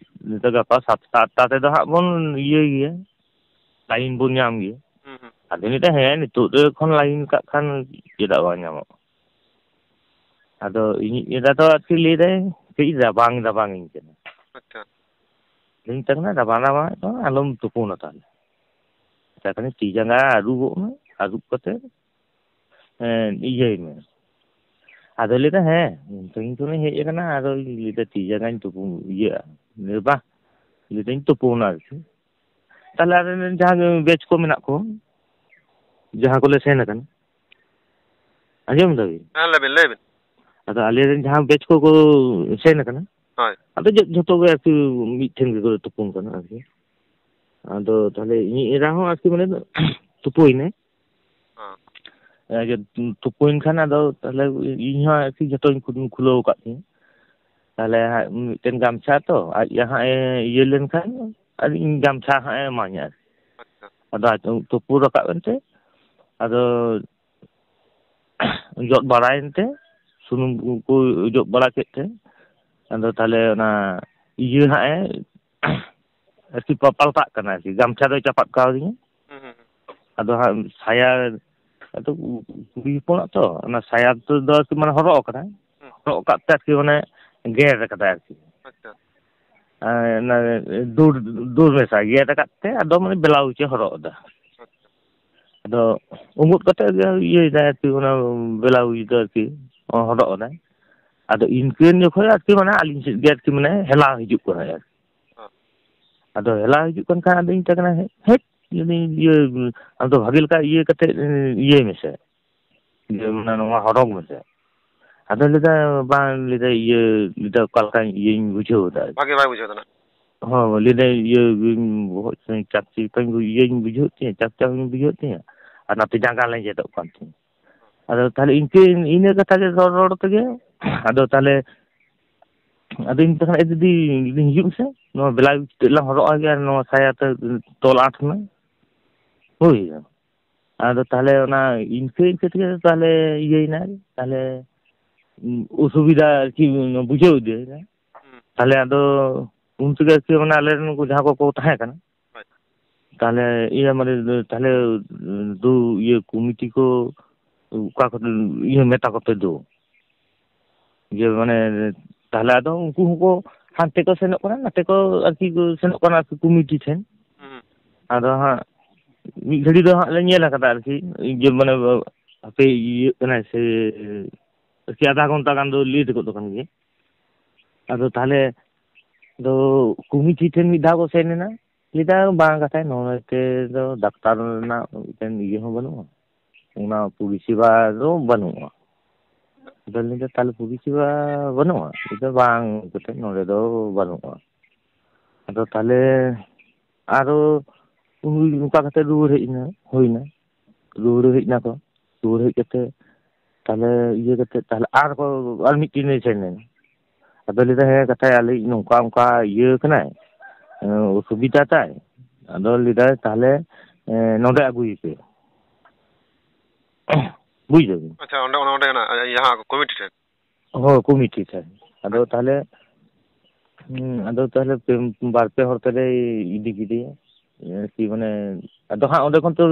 ᱱᱤᱛᱚᱜ ᱜᱟᱯᱟ ᱥᱟᱛᱴᱟ, ᱟᱴᱴᱟ ᱛᱮᱫᱚ ᱦᱟᱸᱜ ᱵᱚᱱ ᱤᱭᱟᱹᱭ ᱜᱮᱭᱟ, ᱞᱟᱭᱤᱱ ᱵᱚᱱ ᱧᱟᱢ ᱜᱮᱭᱟ᱾ ᱦᱩᱸ, ᱦᱩᱸ᱾ ᱟᱫᱚ ᱞᱟᱹᱭᱫᱟ, ᱦᱮᱸ, ᱱᱤᱛᱚᱜ ᱨᱮ ᱠᱷᱚᱱ ᱞᱟᱭᱤᱱ ᱠᱟᱜ ᱠᱷᱟᱱ ᱪᱮᱫᱟᱜ ᱵᱟᱝ ᱧᱟᱢᱚᱜᱼᱟ? ᱟᱫᱚ ᱤᱧᱤᱡ ᱮᱨᱟ ᱫᱚ ᱟᱨᱠᱤ ᱞᱟᱹᱭᱫᱟᱭ, ᱠᱟᱹᱡ ᱨᱟᱵᱟᱝ, ᱨᱟᱵᱟᱝ ᱤᱧ ᱠᱟᱱᱟ᱾ ᱟᱪᱪᱷᱟ᱾ ᱟᱫᱚᱧ ᱢᱮᱛᱟᱭ ᱠᱟᱱᱟ, "ᱨᱟᱵᱟᱝ, ᱨᱟᱵᱟᱝ ᱫᱚ ᱟᱞᱚᱢ ᱛᱩᱯᱩᱱᱟ ᱛᱟᱦᱞᱮ᱾ ᱢᱮᱛᱟᱭ ᱠᱟᱹᱱᱟᱹᱧ, ᱛᱤ ᱡᱟᱸᱜᱟ ᱟᱹᱨᱩᱵᱚᱜ ᱢᱮ, ᱟᱹᱨᱩᱵ ᱠᱟᱛᱮ, ᱮᱸ, ᱤᱭᱟᱹᱭ ᱢᱮ᱾" ᱟᱫᱚᱭ ᱞᱟᱹᱭᱫᱟ, "ᱦᱮᱸ, ᱤᱧ ᱛᱚᱧ ᱦᱮᱡ ᱟᱠᱟᱱᱟ, ᱟᱫᱚᱧ ᱞᱟᱹᱭᱫᱟ ᱛᱤ ᱡᱟᱸᱜᱟᱧ ᱛᱩᱯᱩ ᱤᱭᱟᱹᱜᱼᱟ, ᱵᱟᱝ, ᱞᱟᱹᱭᱫᱟᱹᱧ ᱛᱩᱯᱩᱱᱟ ᱟᱨᱠᱤ᱾" ᱛᱟᱦᱞᱮ ᱟᱞᱮ ᱨᱮᱱ ᱡᱟᱦᱟᱸ ᱵᱮᱪ ᱠᱚ ᱢᱮᱱᱟᱜ ᱠᱚ, ᱡᱟᱦᱟᱸ ᱠᱚᱞᱮ ᱥᱮᱱ ᱟᱠᱟᱱᱟ, ᱟᱸᱡᱚᱢ ᱫᱟᱵᱤᱱ? ᱦᱮᱸ, ᱞᱟᱹᱭ ᱵᱤᱱ, ᱞᱟᱹᱭ ᱵᱤᱱ᱾ ᱟᱫᱚ ᱟᱞᱮ ᱨᱮᱱ ᱡᱟᱦᱟᱸ ᱵᱮᱪ ᱠᱚᱠᱚ ᱥᱮᱱ ᱟᱠᱟᱱᱟ, ᱦᱳᱭ᱾ ᱟᱫᱚ ᱡᱚ-, ᱡᱷᱚᱛᱚ ᱜᱮ ᱟᱨᱠᱤ ᱢᱤᱫ ᱴᱷᱮᱱ ᱜᱮᱠᱚ ᱛᱩᱯᱩᱱ ᱠᱟᱱᱟ ᱟᱨᱠᱤ᱾ ᱟᱫᱚ ᱛᱟᱦᱞᱮ ᱤᱧᱤᱡ ᱮᱨᱟ ᱦᱚᱸ ᱟᱨᱠᱤ ᱢᱟᱱᱮ ᱛᱩᱯᱩᱭᱱᱟᱭ᱾ ᱦᱮᱸ᱾ ᱮ, ᱡᱮ ᱛᱩᱯᱩᱭᱮᱱ ᱠᱷᱟᱱ ᱟᱫᱚ ᱛᱟᱦᱞᱮ ᱤᱧ ᱦᱚᱸ ᱟᱨᱠᱤ ᱡᱷᱚᱛᱚᱧ ᱠᱷᱩ-, ᱠᱷᱩᱞᱟᱹᱣ ᱟᱠᱟᱫ ᱛᱤᱧᱟᱹ᱾ ᱛᱟᱦᱞᱮ ᱦᱟᱸᱜ ᱢᱤᱫᱴᱮᱱ ᱜᱟᱢᱪᱷᱟ ᱛᱚ, ᱟᱡ ᱦᱟᱸᱜ ᱮ ᱤᱭᱟᱹ ᱞᱮᱱᱠᱷᱟᱱ ᱟᱨ ᱤᱧ ᱜᱟᱢᱪᱷᱟ ᱦᱟᱸᱜ ᱮ ᱮᱢᱟᱧᱟ ᱟᱨᱠᱤ᱾ ᱟᱪᱪᱷᱟ᱾ ᱟᱫᱚ ᱟᱡ ᱛᱩᱯᱩ ᱨᱟᱠᱟᱵ ᱮᱱᱛᱮ ᱟᱫᱚ ᱡᱚᱫ ᱵᱟᱲᱟᱭᱮᱱ ᱛᱮ, ᱥᱩᱱᱩᱢ ᱠᱚ ᱚᱡᱚᱜ ᱵᱟᱲᱟ ᱠᱮᱫ ᱛᱮ, ᱟᱫᱚ ᱛᱟᱦᱞᱮ ᱚᱱᱟ ᱤᱭᱟᱹ ᱦᱟᱸᱜ ᱮ ᱟᱨᱠᱤ ᱯᱟ-, ᱯᱟᱞᱴᱟᱜ ᱠᱟᱱᱟ ᱟᱨᱠᱤ, ᱜᱟᱢᱪᱷᱟ ᱫᱚᱭ ᱪᱟᱯᱟᱫ ᱠᱟᱣᱫᱤᱧᱟ᱾ ᱦᱩᱸ, ᱦᱩᱸ, ᱦᱩᱸ᱾ ᱟᱫᱚ ᱦᱟᱸᱜ ᱥᱟᱭᱟ, ᱟᱫᱚ ᱠᱩᱲᱤ ᱦᱚᱯᱚᱱᱟᱜ ᱛᱚ, ᱚᱱᱟ ᱥᱟᱭᱟ ᱫᱚ ᱟᱨᱠᱤ ᱢᱟᱱᱮ ᱦᱚᱨᱚᱜ ᱟᱠᱟᱫᱟᱭ, ᱦᱩᱸ᱾ ᱦᱚᱨᱚᱜ ᱟᱠᱟᱫ ᱛᱮ ᱟᱨᱠᱤ ᱢᱟᱱᱮ ᱜᱮᱨ ᱟᱠᱟᱫᱟᱭ ᱟᱨᱠᱤ᱾ ᱟᱪᱪᱷᱟ᱾ ᱟᱨ ᱚᱱᱟ ᱫᱩᱨ, ᱫᱩᱨ ᱢᱮᱥᱟ ᱜᱮᱫ ᱟᱠᱟᱫ ᱛᱮ ᱟᱫᱚ ᱢᱟᱱᱮ ᱵᱞᱟᱣᱩᱡᱽ ᱮ ᱦᱚᱨᱚᱜ ᱮᱫᱟ᱾ ᱟᱪᱪᱷᱟ᱾ ᱟᱫᱚ ᱩᱸᱜᱩᱫ ᱠᱟᱛᱮ ᱜᱮ ᱤᱭᱟᱹᱭᱮᱫᱟᱭ ᱟᱨᱠᱤ, ᱚᱱᱟ ᱵᱞᱟᱣᱩᱡᱽ ᱫᱚ ᱟᱨᱠᱤ ᱦᱚᱨᱚᱜ ᱮᱫᱟᱭ᱾ ᱟᱫᱚ ᱤᱱᱠᱟᱹᱱ ᱡᱚᱠᱷᱚᱱ ᱟᱨᱠᱤ ᱢᱟᱱᱮ ᱟᱹᱞᱤᱧ ᱥᱮᱫ ᱜᱮ ᱟᱨᱠᱤ ᱢᱟᱱᱮ ᱦᱮᱞᱟᱣ ᱦᱤᱡᱩᱜ ᱠᱟᱱᱟᱭ ᱟᱨᱠᱤ᱾ ᱦᱮᱸ᱾ ᱟᱫᱚ ᱦᱮᱞᱟᱣ ᱦᱤᱡᱩᱜ ᱠᱟᱱ ᱠᱷᱟᱱ ᱟᱫᱚᱧ ᱢᱮᱛᱟᱭ ᱠᱟᱱᱟ, "ᱦᱮᱡ, ᱦᱮᱡ, ᱡᱩᱫᱤ ᱤᱭᱟᱹ, ᱟᱢ ᱫᱚ ᱵᱷᱟᱜᱮ ᱞᱮᱠᱟ ᱤᱭᱟᱹ ᱠᱟᱛᱮ ᱤᱭᱟᱹᱭ ᱢᱮᱥᱮ, ᱡᱮ ᱢᱟᱱᱮ ᱱᱚᱣᱟ ᱦᱚᱨᱚᱜ ᱢᱮᱥᱮ᱾" ᱟᱫᱚ ᱞᱟᱹᱭᱫᱟ, "ᱵᱟᱝ," ᱞᱟᱹᱭᱫᱟ, "ᱤᱭᱟᱹ," ᱞᱟᱹᱭᱫᱟ, "ᱚᱠᱟ ᱞᱮᱠᱟᱧ ᱤᱭᱟᱹᱧ ᱵᱩᱡᱷᱟᱹᱣ ᱮᱫᱟ ᱟᱨᱠᱤ᱾ ᱵᱷᱟᱜᱮ ᱵᱟᱭ ᱵᱩᱡᱷᱟᱹᱣ ᱮᱫᱟ ᱱᱟᱜ᱾ ᱦᱚᱸ, ᱞᱟᱹᱭᱫᱟ, "ᱤᱭᱟᱹ, ᱵᱚᱦᱚᱜ ᱥᱮᱫ ᱪᱟᱯ ᱪᱟᱯ ᱤᱭᱟᱹᱧ ᱵᱩᱡᱷᱟᱹᱣᱮᱫ ᱛᱤᱧᱟᱹ, ᱪᱟᱯ ᱪᱟᱯ ᱤᱧ ᱵᱩᱡᱷᱟᱹᱣᱮᱫ ᱛᱤᱧᱟᱹ, ᱟᱨ ᱱᱟᱛᱮ ᱡᱟᱸᱜᱟ ᱞᱮᱸᱡᱮᱫᱚᱜ ᱠᱟᱱ ᱛᱤᱧᱟᱹ᱾" ᱟᱫᱚ ᱛᱟᱦᱞᱮ ᱤᱱᱠᱟᱹ, ᱤᱱᱟᱹ ᱠᱟᱛᱷᱟ ᱜᱮ ᱨᱚᱲ ᱨᱚᱲ ᱛᱮᱜᱮ, ᱟᱫᱚ ᱛᱟᱦᱞᱮ, ᱟᱫᱚᱧ ᱢᱮᱛᱟᱭ ᱠᱟᱱᱟ, "ᱮ ᱫᱤᱫᱤ, ᱦᱤᱡᱩᱜ ᱢᱮᱥᱮ, ᱱᱚᱣᱟ ᱵᱞᱟᱣᱩᱡᱽ ᱛᱮᱫ ᱞᱟᱝ ᱦᱚᱨᱚᱜ ᱟᱜ ᱜᱮ ᱟᱨ ᱱᱚᱣᱟ ᱥᱟᱭᱟ ᱛᱮ ᱛᱚᱞ ᱟᱸᱴ ᱢᱮ᱾" ᱦᱳᱭ᱾ ᱟᱫᱚ ᱛᱟᱦᱞᱮ ᱚᱱᱟ ᱤᱱᱠᱟᱹ ᱤᱱᱠᱟᱹ ᱛᱮᱜᱮ ᱛᱟᱦᱞᱮ ᱤᱭᱟᱹᱭᱮᱱᱟ, ᱛᱟᱦᱞᱮ ᱚᱥᱩᱵᱤᱫᱷᱟ ᱟᱨᱠᱤ ᱵᱩᱡᱷᱟᱹᱣ ᱤᱫᱤᱭᱮᱱᱟ᱾ ᱦᱩᱸ᱾ ᱛᱟᱦᱞᱮ ᱟᱫᱚ ᱩᱱ ᱛᱮᱜᱮ ᱟᱨᱠᱤ ᱚᱱᱟ ᱟᱞᱮ ᱨᱮᱱ ᱩᱱᱠᱩ ᱡᱟᱦᱟᱸ ᱠᱚᱠᱚ ᱛᱟᱦᱮᱸ ᱠᱟᱱᱟ, ᱦᱳᱭ᱾ ᱛᱟᱦᱞᱮ ᱤᱭᱟᱹ ᱢᱟᱱᱮ ᱛᱟᱦᱞᱮ ᱫᱩ ᱤᱭᱟᱹ ᱠᱚᱢᱤᱴᱤ ᱠᱚ ᱚᱠᱟ ᱠᱚ ᱤᱭᱟᱹ ᱢᱮᱛᱟ ᱠᱚᱯᱮ ᱫᱩ᱾ ᱡᱮ ᱢᱟᱱᱮ ᱛᱟᱦᱞᱮ ᱟᱫᱚ ᱩᱱᱠᱩ ᱦᱚᱸᱠᱚ ᱦᱟᱱᱛᱮ ᱠᱚ ᱥᱮᱱᱚᱜ ᱠᱟᱱᱟ, ᱱᱟᱛᱮ ᱠᱚ ᱟᱨᱠᱤ ᱠᱚ ᱥᱮᱱᱚᱜ ᱠᱟᱱᱟ ᱟᱨᱠᱤ ᱠᱚᱢᱤᱴᱤ ᱴᱷᱮᱱ᱾ ᱦᱩᱸ᱾ ᱟᱫᱚ ᱦᱟᱸᱜ ᱢᱤᱫ ᱜᱷᱟᱹᱲᱤ ᱫᱚ ᱦᱟᱸᱜ ᱞᱮ ᱧᱮᱞ ᱟᱠᱟᱫᱟ ᱟᱨᱠᱤ, ᱡᱮ ᱢᱟᱱᱮ ᱦᱟᱯᱮ ᱤᱭᱟᱹᱜ ᱠᱟᱱᱟᱭ ᱥᱮ ᱟᱨᱠᱤ ᱟᱫᱷᱟ ᱜᱷᱚᱱᱴᱟ ᱜᱟᱱ ᱫᱚ ᱞᱮᱴ ᱜᱚᱫ ᱟᱠᱟᱱ ᱜᱮᱭᱟ᱾ ᱟᱫᱚ ᱛᱟᱦᱞᱮ ᱫᱚ ᱠᱚᱢᱤᱴᱤ ᱴᱷᱮᱱ ᱢᱤᱫ ᱫᱷᱟᱣ ᱠᱚ ᱥᱮᱱ ᱮᱱᱟ, ᱞᱟᱹᱭᱫᱟ, "ᱵᱟᱝ ᱠᱟᱛᱷᱟᱭ, ᱱᱚᱰᱮ ᱫᱚ ᱰᱟᱠᱛᱟᱨ ᱨᱮᱱᱟᱜ ᱢᱤᱫᱴᱮᱱ ᱤᱭᱟᱹ ᱦᱚᱸ ᱵᱟᱹᱱᱩᱜᱼᱟ, ᱚᱱᱟ ᱯᱚᱨᱤᱥᱮᱵᱟ ᱫᱚ ᱵᱟᱹᱱᱩᱜᱼᱟ᱾" ᱟᱫᱚ ᱞᱟᱹᱭ ᱫᱟ, "ᱛᱟᱦᱞᱮ ᱯᱚᱨᱤᱥᱮᱵᱟ ᱵᱟᱹᱱᱩᱜᱼᱟ?" ᱞᱟᱹᱭ ᱫᱟ, "ᱵᱟᱝ, ᱠᱟᱹᱴᱤᱡ ᱱᱚᱰᱮ ᱫᱚ ᱵᱟᱹᱱᱩᱜᱼᱟ᱾" ᱟᱫᱚ ᱛᱟᱦᱞᱮ ᱟᱨᱚ ᱩᱱᱤ ᱚᱱᱠᱟ ᱠᱟᱛᱮ ᱨᱩᱣᱟᱹᱲ ᱦᱮᱡ ᱮᱱᱟ, ᱦᱩᱭᱱᱟ, ᱨᱩᱣᱟᱹᱲ ᱦᱮᱡ ᱱᱟᱠᱚ᱾ ᱨᱩᱣᱟᱹᱲ ᱦᱮᱡ ᱠᱟᱛᱮ ᱛᱟᱦᱞᱮ ᱤᱭᱟᱹ ᱠᱟᱛᱮ ᱛᱟᱦᱞᱮ ᱟᱨ ᱠᱚ ᱟᱨ ᱢᱤᱫᱴᱤᱱ ᱮ ᱥᱮᱱ ᱮᱱᱟ᱾ ᱟᱫᱚ ᱞᱟᱹᱭ ᱫᱟ, "ᱦᱮᱸ, ᱠᱟᱛᱷᱟᱭ ᱟᱞᱮᱭᱤᱡ ᱱᱚᱝᱠᱟ ᱚᱱᱠᱟ ᱤᱭᱟᱹ ᱠᱟᱱᱟᱭ, ᱮᱸ, ᱚᱥᱩᱵᱤᱫᱟ ᱛᱟᱭ᱾" ᱟᱫᱚ ᱞᱟᱹᱭ ᱫᱟᱭ, "ᱛᱟᱦᱞᱮ, ᱮᱸ, ᱱᱚᱰᱮ ᱟᱹᱜᱩᱭᱮᱯᱮ᱾" ᱵᱩᱡ ᱫᱟᱵᱤᱱ? ᱟᱪᱪᱷᱟ, ᱚᱸᱰᱮ, ᱚᱱᱟ ᱚᱸᱰᱮ ᱦᱮᱱᱟᱜ, ᱡᱟᱦᱟᱸ ᱠᱚᱢᱤᱴᱤ ᱴᱷᱮᱱ? ᱦᱳᱭ, ᱠᱚᱢᱤᱴᱤ ᱴᱷᱮᱱ᱾ ᱟᱫᱚ ᱛᱟᱦᱞᱮ, ᱦᱩᱸ, ᱟᱫᱚ ᱛᱟᱦᱞᱮ ᱯᱮ, ᱵᱟᱨ ᱯᱮ ᱦᱚᱲ ᱛᱮᱞᱮ ᱤᱫᱤ ᱠᱮᱫᱮᱭᱟ᱾ ᱟᱨᱠᱤ ᱢᱟᱱᱮ, ᱟᱫᱚ ᱦᱟᱸᱜ ᱚᱸᱰᱮ ᱠᱷᱚᱱ ᱛᱚ,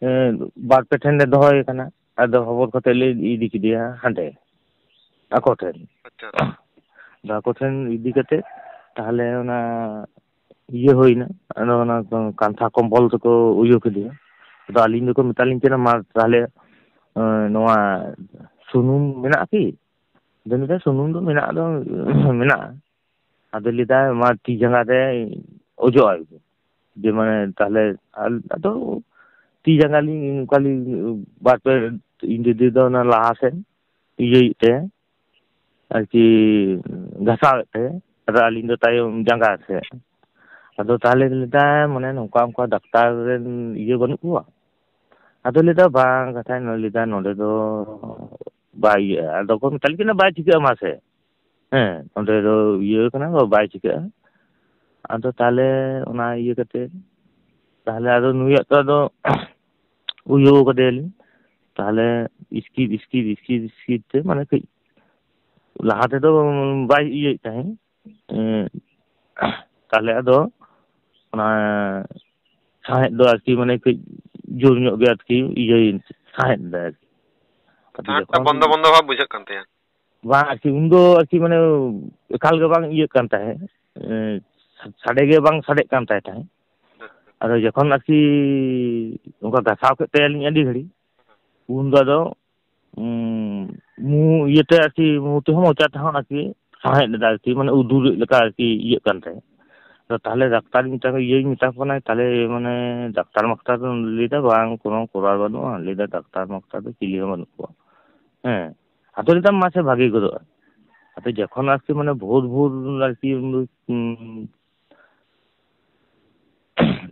ᱮᱸ, ᱵᱟᱨ ᱯᱮ ᱴᱷᱮᱱ ᱞᱮ ᱫᱚᱦᱚᱭᱮ ᱠᱟᱱᱟ᱾ ᱟᱫᱚ ᱦᱚᱵᱚᱨ ᱠᱟᱛᱮ ᱞᱮ ᱤᱫᱤ ᱠᱮᱫᱮᱭᱟ ᱦᱟᱸᱰᱮ, ᱟᱠᱚ ᱴᱷᱮᱱ᱾ ᱟᱪᱪᱷᱟ᱾ ᱟᱫᱚ ᱟᱠᱚ ᱴᱷᱮᱱ ᱤᱫᱤ ᱠᱟᱛᱮ ᱛᱟᱦᱞᱮ ᱚᱱᱟ ᱤᱭᱟᱹ ᱦᱩᱭᱱᱟ, ᱟᱫᱚ ᱚᱱᱟ ᱠᱟᱱᱛᱷᱟ ᱠᱚᱢᱵᱚᱞ ᱛᱮᱠᱚ ᱩᱭᱩ ᱠᱮᱫᱮᱭᱟ᱾ ᱟᱫᱚ ᱟᱹᱞᱤᱧ ᱫᱚᱠᱚ ᱢᱮᱛᱟᱞᱤᱧ ᱠᱟᱱᱟ, "ᱢᱟ ᱛᱟᱦᱞᱮ, ᱮᱸ, ᱱᱚᱣᱟ ᱥᱩᱱᱩᱢ ᱢᱮᱱᱟᱜᱼᱟ ᱠᱤ?" ᱟᱫᱚ ᱞᱟᱹᱭᱫᱟ, "ᱥᱩᱱᱩᱢ ᱫᱚ ᱢᱮᱱᱟᱜ ᱫᱚ ᱢᱮᱱᱟᱜᱼᱟ᱾" ᱟᱫᱚ ᱞᱟᱹᱭᱫᱟ, "ᱢᱟ ᱛᱤ ᱡᱟᱸᱜᱟ ᱨᱮ ᱚᱡᱚᱜ ᱟᱭ ᱵᱤᱱ᱾" ᱡᱮ ᱢᱟᱱᱮ ᱛᱟᱦᱞᱮ ᱟᱞ-, ᱟᱫᱚ ᱛᱤ ᱡᱟᱸᱜᱟ ᱞᱤᱧ ᱚᱱᱠᱟ ᱞᱤᱧ ᱵᱟᱨ ᱯᱮ ᱤᱧ ᱫᱤᱫᱤ ᱫᱚ ᱚᱱᱟ ᱞᱟᱦᱟ ᱥᱮᱫ ᱤᱭᱟᱹᱭᱮᱫ ᱛᱟᱭᱟ, ᱟᱨᱠᱤ ᱜᱷᱟᱥᱟᱣᱮᱫ ᱛᱟᱭᱟ, ᱟᱫᱚ ᱟᱹᱞᱤᱧ ᱫᱚ ᱛᱟᱭᱚᱢ ᱡᱟᱸᱜᱟ ᱥᱮᱫ᱾ ᱟᱫᱚ ᱛᱟᱦᱞᱮ ᱞᱟᱹᱭᱫᱟ, ᱢᱟᱱᱮ ᱱᱚᱝᱠᱟ ᱚᱱᱠᱟ ᱰᱟᱠᱛᱟᱨ ᱨᱮᱱ ᱤᱭᱟᱹ ᱵᱟᱹᱱᱩᱜ ᱠᱚᱣᱟ? ᱟᱫᱚ ᱞᱟᱹᱭᱫᱟ, ᱵᱟᱝ, ᱠᱟᱛᱷᱟᱧ ᱞᱟᱹᱭᱫᱟ, ᱱᱚᱰᱮ ᱫᱚ ᱵᱟᱭ ᱤᱭᱟᱹᱜᱼᱟ᱾ ᱟᱫᱚ ᱠᱚ ᱢᱮᱛᱟᱞᱤᱧ ᱠᱟᱱᱟ, ᱵᱟᱭ ᱪᱤᱠᱟᱹᱜᱼᱟ, ᱢᱟᱥᱮ᱾ ᱦᱮᱸ, ᱱᱚᱰᱮ ᱫᱚ ᱤᱭᱟᱹ ᱠᱟᱱᱟ, ᱵᱟᱭ ᱪᱤᱠᱟᱹᱜᱼᱟ᱾ ᱟᱫᱚ ᱛᱟᱦᱞᱮ ᱚᱱᱟ ᱤᱭᱟᱹ ᱠᱟᱛᱮ, ᱛᱟᱦᱞᱮ ᱟᱫᱚ ᱱᱩᱭᱟᱜ ᱛᱚ ᱟᱫᱚ ᱩᱭᱩ ᱠᱟᱫᱮᱭᱟᱞᱤᱧ᱾ ᱛᱟᱦᱞᱮ ᱤᱥᱠᱤᱰ, ᱤᱥᱠᱤᱰ, ᱤᱥᱠᱤᱰ, ᱤᱥᱠᱤᱰ ᱛᱮ, ᱢᱟᱱᱮ, ᱠᱟᱹᱡ ᱞᱟᱦᱟ ᱛᱮᱫᱚ ᱵᱟᱭ ᱤᱭᱟᱹᱭᱮᱫ ᱛᱟᱦᱮᱸᱫ᱾ ᱮᱸ, ᱛᱟᱦᱞᱮ ᱟᱫᱚ ᱚᱱᱟ ᱥᱟᱦᱮᱫ ᱫᱚ ᱟᱨᱠᱤ, ᱢᱟᱱᱮ, ᱠᱟᱹᱡ ᱡᱳᱨ ᱧᱚᱜ ᱜᱮ ᱟᱨᱠᱤ ᱤᱭᱟᱹᱭ, ᱥᱟᱦᱮᱫ ᱮᱫᱟᱭ ᱟᱨᱠᱤ᱾ ᱟᱫᱚ ᱥᱟᱦᱮᱫ ᱴᱟᱜ ᱡᱚᱠᱷᱚᱱ ᱵᱚᱱᱫᱚ ᱵᱚᱱᱫᱚ ᱵᱷᱟᱵ ᱵᱩᱡᱷᱟᱹᱜ ᱠᱟᱱ ᱛᱟᱭᱟ᱾ ᱵᱟᱝ ᱟᱨᱠᱤ, ᱩᱱᱫᱚ ᱟᱨᱠᱤ, ᱢᱟᱱᱮ, ᱮᱠᱟᱞ ᱜᱮ ᱵᱟᱝ ᱤᱭᱟᱹᱜ ᱠᱟᱱ ᱛᱟᱦᱮᱸᱫ, ᱮᱸ, ᱥᱟᱰᱮ ᱜᱮ ᱵᱟᱝ ᱥᱟᱰᱮᱜ ᱠᱟᱱ ᱛᱟᱭ ᱛᱟᱦᱮᱸᱫ᱾ ᱟᱫᱚ ᱡᱚᱠᱷᱚᱱ ᱟᱨᱠᱤ ᱚᱱᱠᱟ ᱜᱷᱟᱥᱟᱣ ᱠᱮᱫ ᱛᱟᱭᱟᱞᱤᱧ ᱟᱹᱰᱤ ᱜᱷᱟᱹᱲᱤᱡ, ᱩᱱ ᱫᱚ ᱟᱫᱚ, ᱩᱸ, ᱢᱩ ᱤᱭᱟᱹᱛᱮ ᱟᱨᱠᱤ, ᱢᱩ ᱛᱮᱦᱚᱸ ᱢᱚᱪᱟ ᱛᱮᱦᱚᱸ ᱟᱨᱠᱤ ᱥᱟᱦᱮᱫ ᱞᱮᱫᱟ ᱟᱨᱠᱤ, ᱢᱟᱱᱮ ᱩᱫᱩᱨᱮᱫ ᱞᱮᱠᱟ ᱟᱨᱠᱤ ᱤᱭᱟᱹᱜ ᱠᱟᱱ ᱛᱟᱦᱮᱸᱫ᱾ ᱟᱫᱚ ᱛᱟᱦᱞᱮ ᱰᱟᱠᱛᱟᱨ ᱢᱮᱛᱟ ᱠᱚ, ᱤᱭᱟᱹᱧ ᱢᱮᱛᱟ ᱠᱚ ᱠᱟᱱᱟ, ᱛᱟᱦᱞᱮ ᱢᱟᱱᱮ ᱰᱟᱠᱛᱟᱨ ᱢᱟᱠᱛᱟᱨ ᱫᱚ ᱞᱟᱹᱭᱫᱟ, "ᱵᱟᱝ, ᱠᱳᱱᱳ ᱠᱚᱨᱟᱨ ᱵᱟᱹᱱᱩᱜᱼᱟ", ᱞᱟᱹᱭᱫᱟ, "ᱰᱟᱠᱛᱟᱨ ᱢᱟᱠᱛᱟᱨ ᱫᱚ ᱪᱤᱞᱤ ᱦᱚᱸ ᱵᱟᱹᱱᱩᱜ ᱠᱚᱣᱟ᱾" ᱦᱮᱸ, ᱟᱫᱚ ᱞᱟᱹᱭᱫᱟ ᱢᱟᱥᱮ ᱵᱷᱟᱜᱮ ᱜᱚᱫᱚᱜᱼᱟ᱾ ᱟᱫᱚ ᱡᱚᱠᱷᱚᱱ ᱟᱨᱠᱤ ᱢᱟᱱᱮ ᱵᱷᱳᱨ ᱵᱷᱳᱨ ᱟᱨᱠᱤ, ᱩᱱ,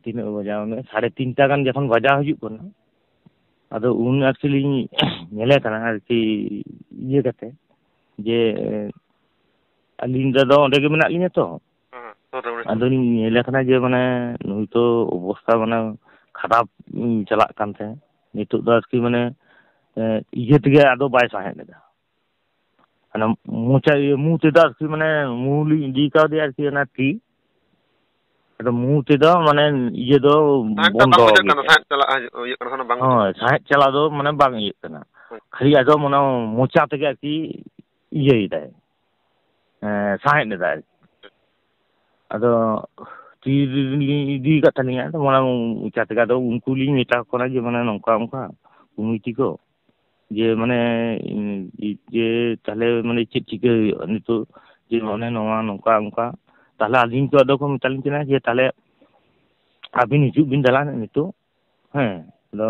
ᱛᱤᱱᱟᱹᱜ ᱵᱟᱡᱟᱣ ᱢᱮ, ᱥᱟᱲᱮ ᱛᱤᱱᱴᱟ ᱜᱟᱱ ᱡᱚᱠᱷᱚᱱ ᱵᱟᱡᱟᱣ ᱦᱤᱡᱩᱜ ᱠᱟᱱᱟ, ᱟᱫᱚ ᱩᱱ ᱟᱨᱠᱤ ᱞᱤᱧ ᱧᱮᱞᱮ ᱠᱟᱱᱟ ᱟᱨᱠᱤ, ᱤᱭᱟᱹ ᱠᱟᱛᱮ, ᱡᱮ ᱟᱹᱞᱤᱧ ᱫᱚ ᱚᱸᱰᱮ ᱜᱮ ᱢᱮᱱᱟᱜ ᱞᱤᱧᱟ ᱛᱚ᱾ ᱦᱮᱸ, ᱦᱮᱸ, ᱥᱩᱨ ᱨᱮ ᱢᱮᱱᱟᱜ ᱟᱫᱚᱧ ᱧᱮᱞᱮ ᱠᱟᱱᱟ ᱡᱮ ᱢᱟᱱᱮ ᱱᱩᱭ ᱛᱚ ᱚᱵᱚᱥᱛᱟ ᱢᱟᱱᱮ ᱠᱷᱟᱨᱟᱯ, ᱩᱸ, ᱪᱟᱞᱟᱜ ᱠᱟᱱ ᱛᱟᱭᱟ᱾ ᱱᱤᱛᱚᱜ ᱫᱚ ᱟᱨᱠᱤ ᱢᱟᱱᱮ, ᱮᱸ, ᱤᱭᱟᱹ ᱛᱮᱜᱮ ᱟᱫᱚ ᱵᱟᱭ ᱥᱟᱦᱮᱫ ᱮᱫᱟ᱾ ᱢᱟᱱᱮ ᱢᱚᱪᱟ, ᱤᱭᱟᱹ, ᱢᱩ ᱛᱮᱫᱚ ᱟᱨᱠᱤ ᱢᱟᱱᱮ ᱢᱩ ᱞᱤᱧ ᱤᱫᱤ ᱠᱟᱣᱫᱮᱭᱟ ᱟᱨᱠᱤ ᱚᱱᱟ ᱛᱤ᱾ ᱟᱫᱚ ᱢᱩ ᱛᱮᱫᱚ ᱢᱟᱱᱮ ᱤᱭᱟᱹ ᱫᱚ ᱥᱟᱦᱮᱫ ᱴᱟᱜ ᱵᱟᱝ ᱵᱚᱱᱫᱚ ᱵᱩᱡᱷᱟᱹᱜ ᱜᱮ ᱠᱟᱱᱟ, ᱛᱟᱦᱮᱸᱫ᱾ ᱥᱟᱦᱮᱫ ᱪᱟᱞᱟᱜ ᱦᱤᱡᱩᱜ, ᱤᱭᱟᱹᱜ ᱠᱟᱱᱟ, ᱥᱟᱱᱟᱢ ᱵᱟᱝ ᱵᱩᱡᱷᱟᱹᱜ ᱦᱳᱭ, ᱠᱟᱱᱟ᱾ ᱥᱟᱦᱮᱫ ᱪᱟᱞᱟᱜ ᱫᱚ ᱢᱟᱱᱮ ᱵᱟᱝ ᱤᱭᱟᱹᱜ ᱠᱟᱱᱟ᱾ ᱦᱳᱭ᱾ ᱠᱷᱟᱹᱞᱤ ᱟᱫᱚ ᱢᱟᱱᱮ ᱢᱚᱪᱟ ᱛᱮᱜᱮ ᱟᱨᱠᱤ ᱤᱭᱟᱹᱭᱮᱫᱟᱭ, ᱮᱸ, ᱥᱟᱦᱮᱫ ᱮᱫᱟᱭ ᱟᱨᱠᱤ᱾ ᱟᱫᱚ ᱛᱤ ᱨᱮᱞᱤᱧ ᱤᱫᱤ ᱟᱠᱟᱫ ᱛᱟᱹᱞᱤᱧᱟ, ᱟᱫᱚ ᱢᱟᱱᱮ ᱢᱚᱪᱟ ᱛᱮᱜᱮ ᱟᱫᱚ ᱩᱱᱠᱩ ᱞᱤᱧ ᱢᱮᱛᱟ ᱠᱚ ᱠᱟᱱᱟ ᱡᱮ ᱢᱟᱱᱮ ᱱᱚᱝᱠᱟ ᱚᱱᱠᱟ ᱠᱚᱢᱤᱴᱤ ᱠᱚ, ᱡᱮ ᱢᱟᱱᱮ, ᱡᱮ ᱛᱟᱦᱞᱮ ᱢᱟᱱᱮ ᱪᱮᱫ ᱪᱤᱠᱟᱹ ᱦᱩᱭᱩᱜᱼᱟ ᱱᱤᱛᱚᱜ, ᱡᱮ ᱢᱟᱱᱮ ᱱᱚᱣᱟ ᱱᱚᱝᱠᱟ ᱚᱱᱠᱟ᱾ ᱛᱟᱦᱞᱮ ᱟᱹᱞᱤᱧ ᱠᱚ ᱟᱫᱚ ᱠᱚ ᱢᱮᱛᱟᱞᱤᱧ ᱠᱟᱱᱟ ᱡᱮ ᱛᱟᱦᱞᱮ ᱟᱹᱵᱤᱱ ᱦᱤᱡᱩᱜ ᱵᱤᱱ ᱫᱟᱞᱟᱱ ᱱᱤᱛᱚᱜ, ᱦᱮᱸ, ᱟᱫᱚ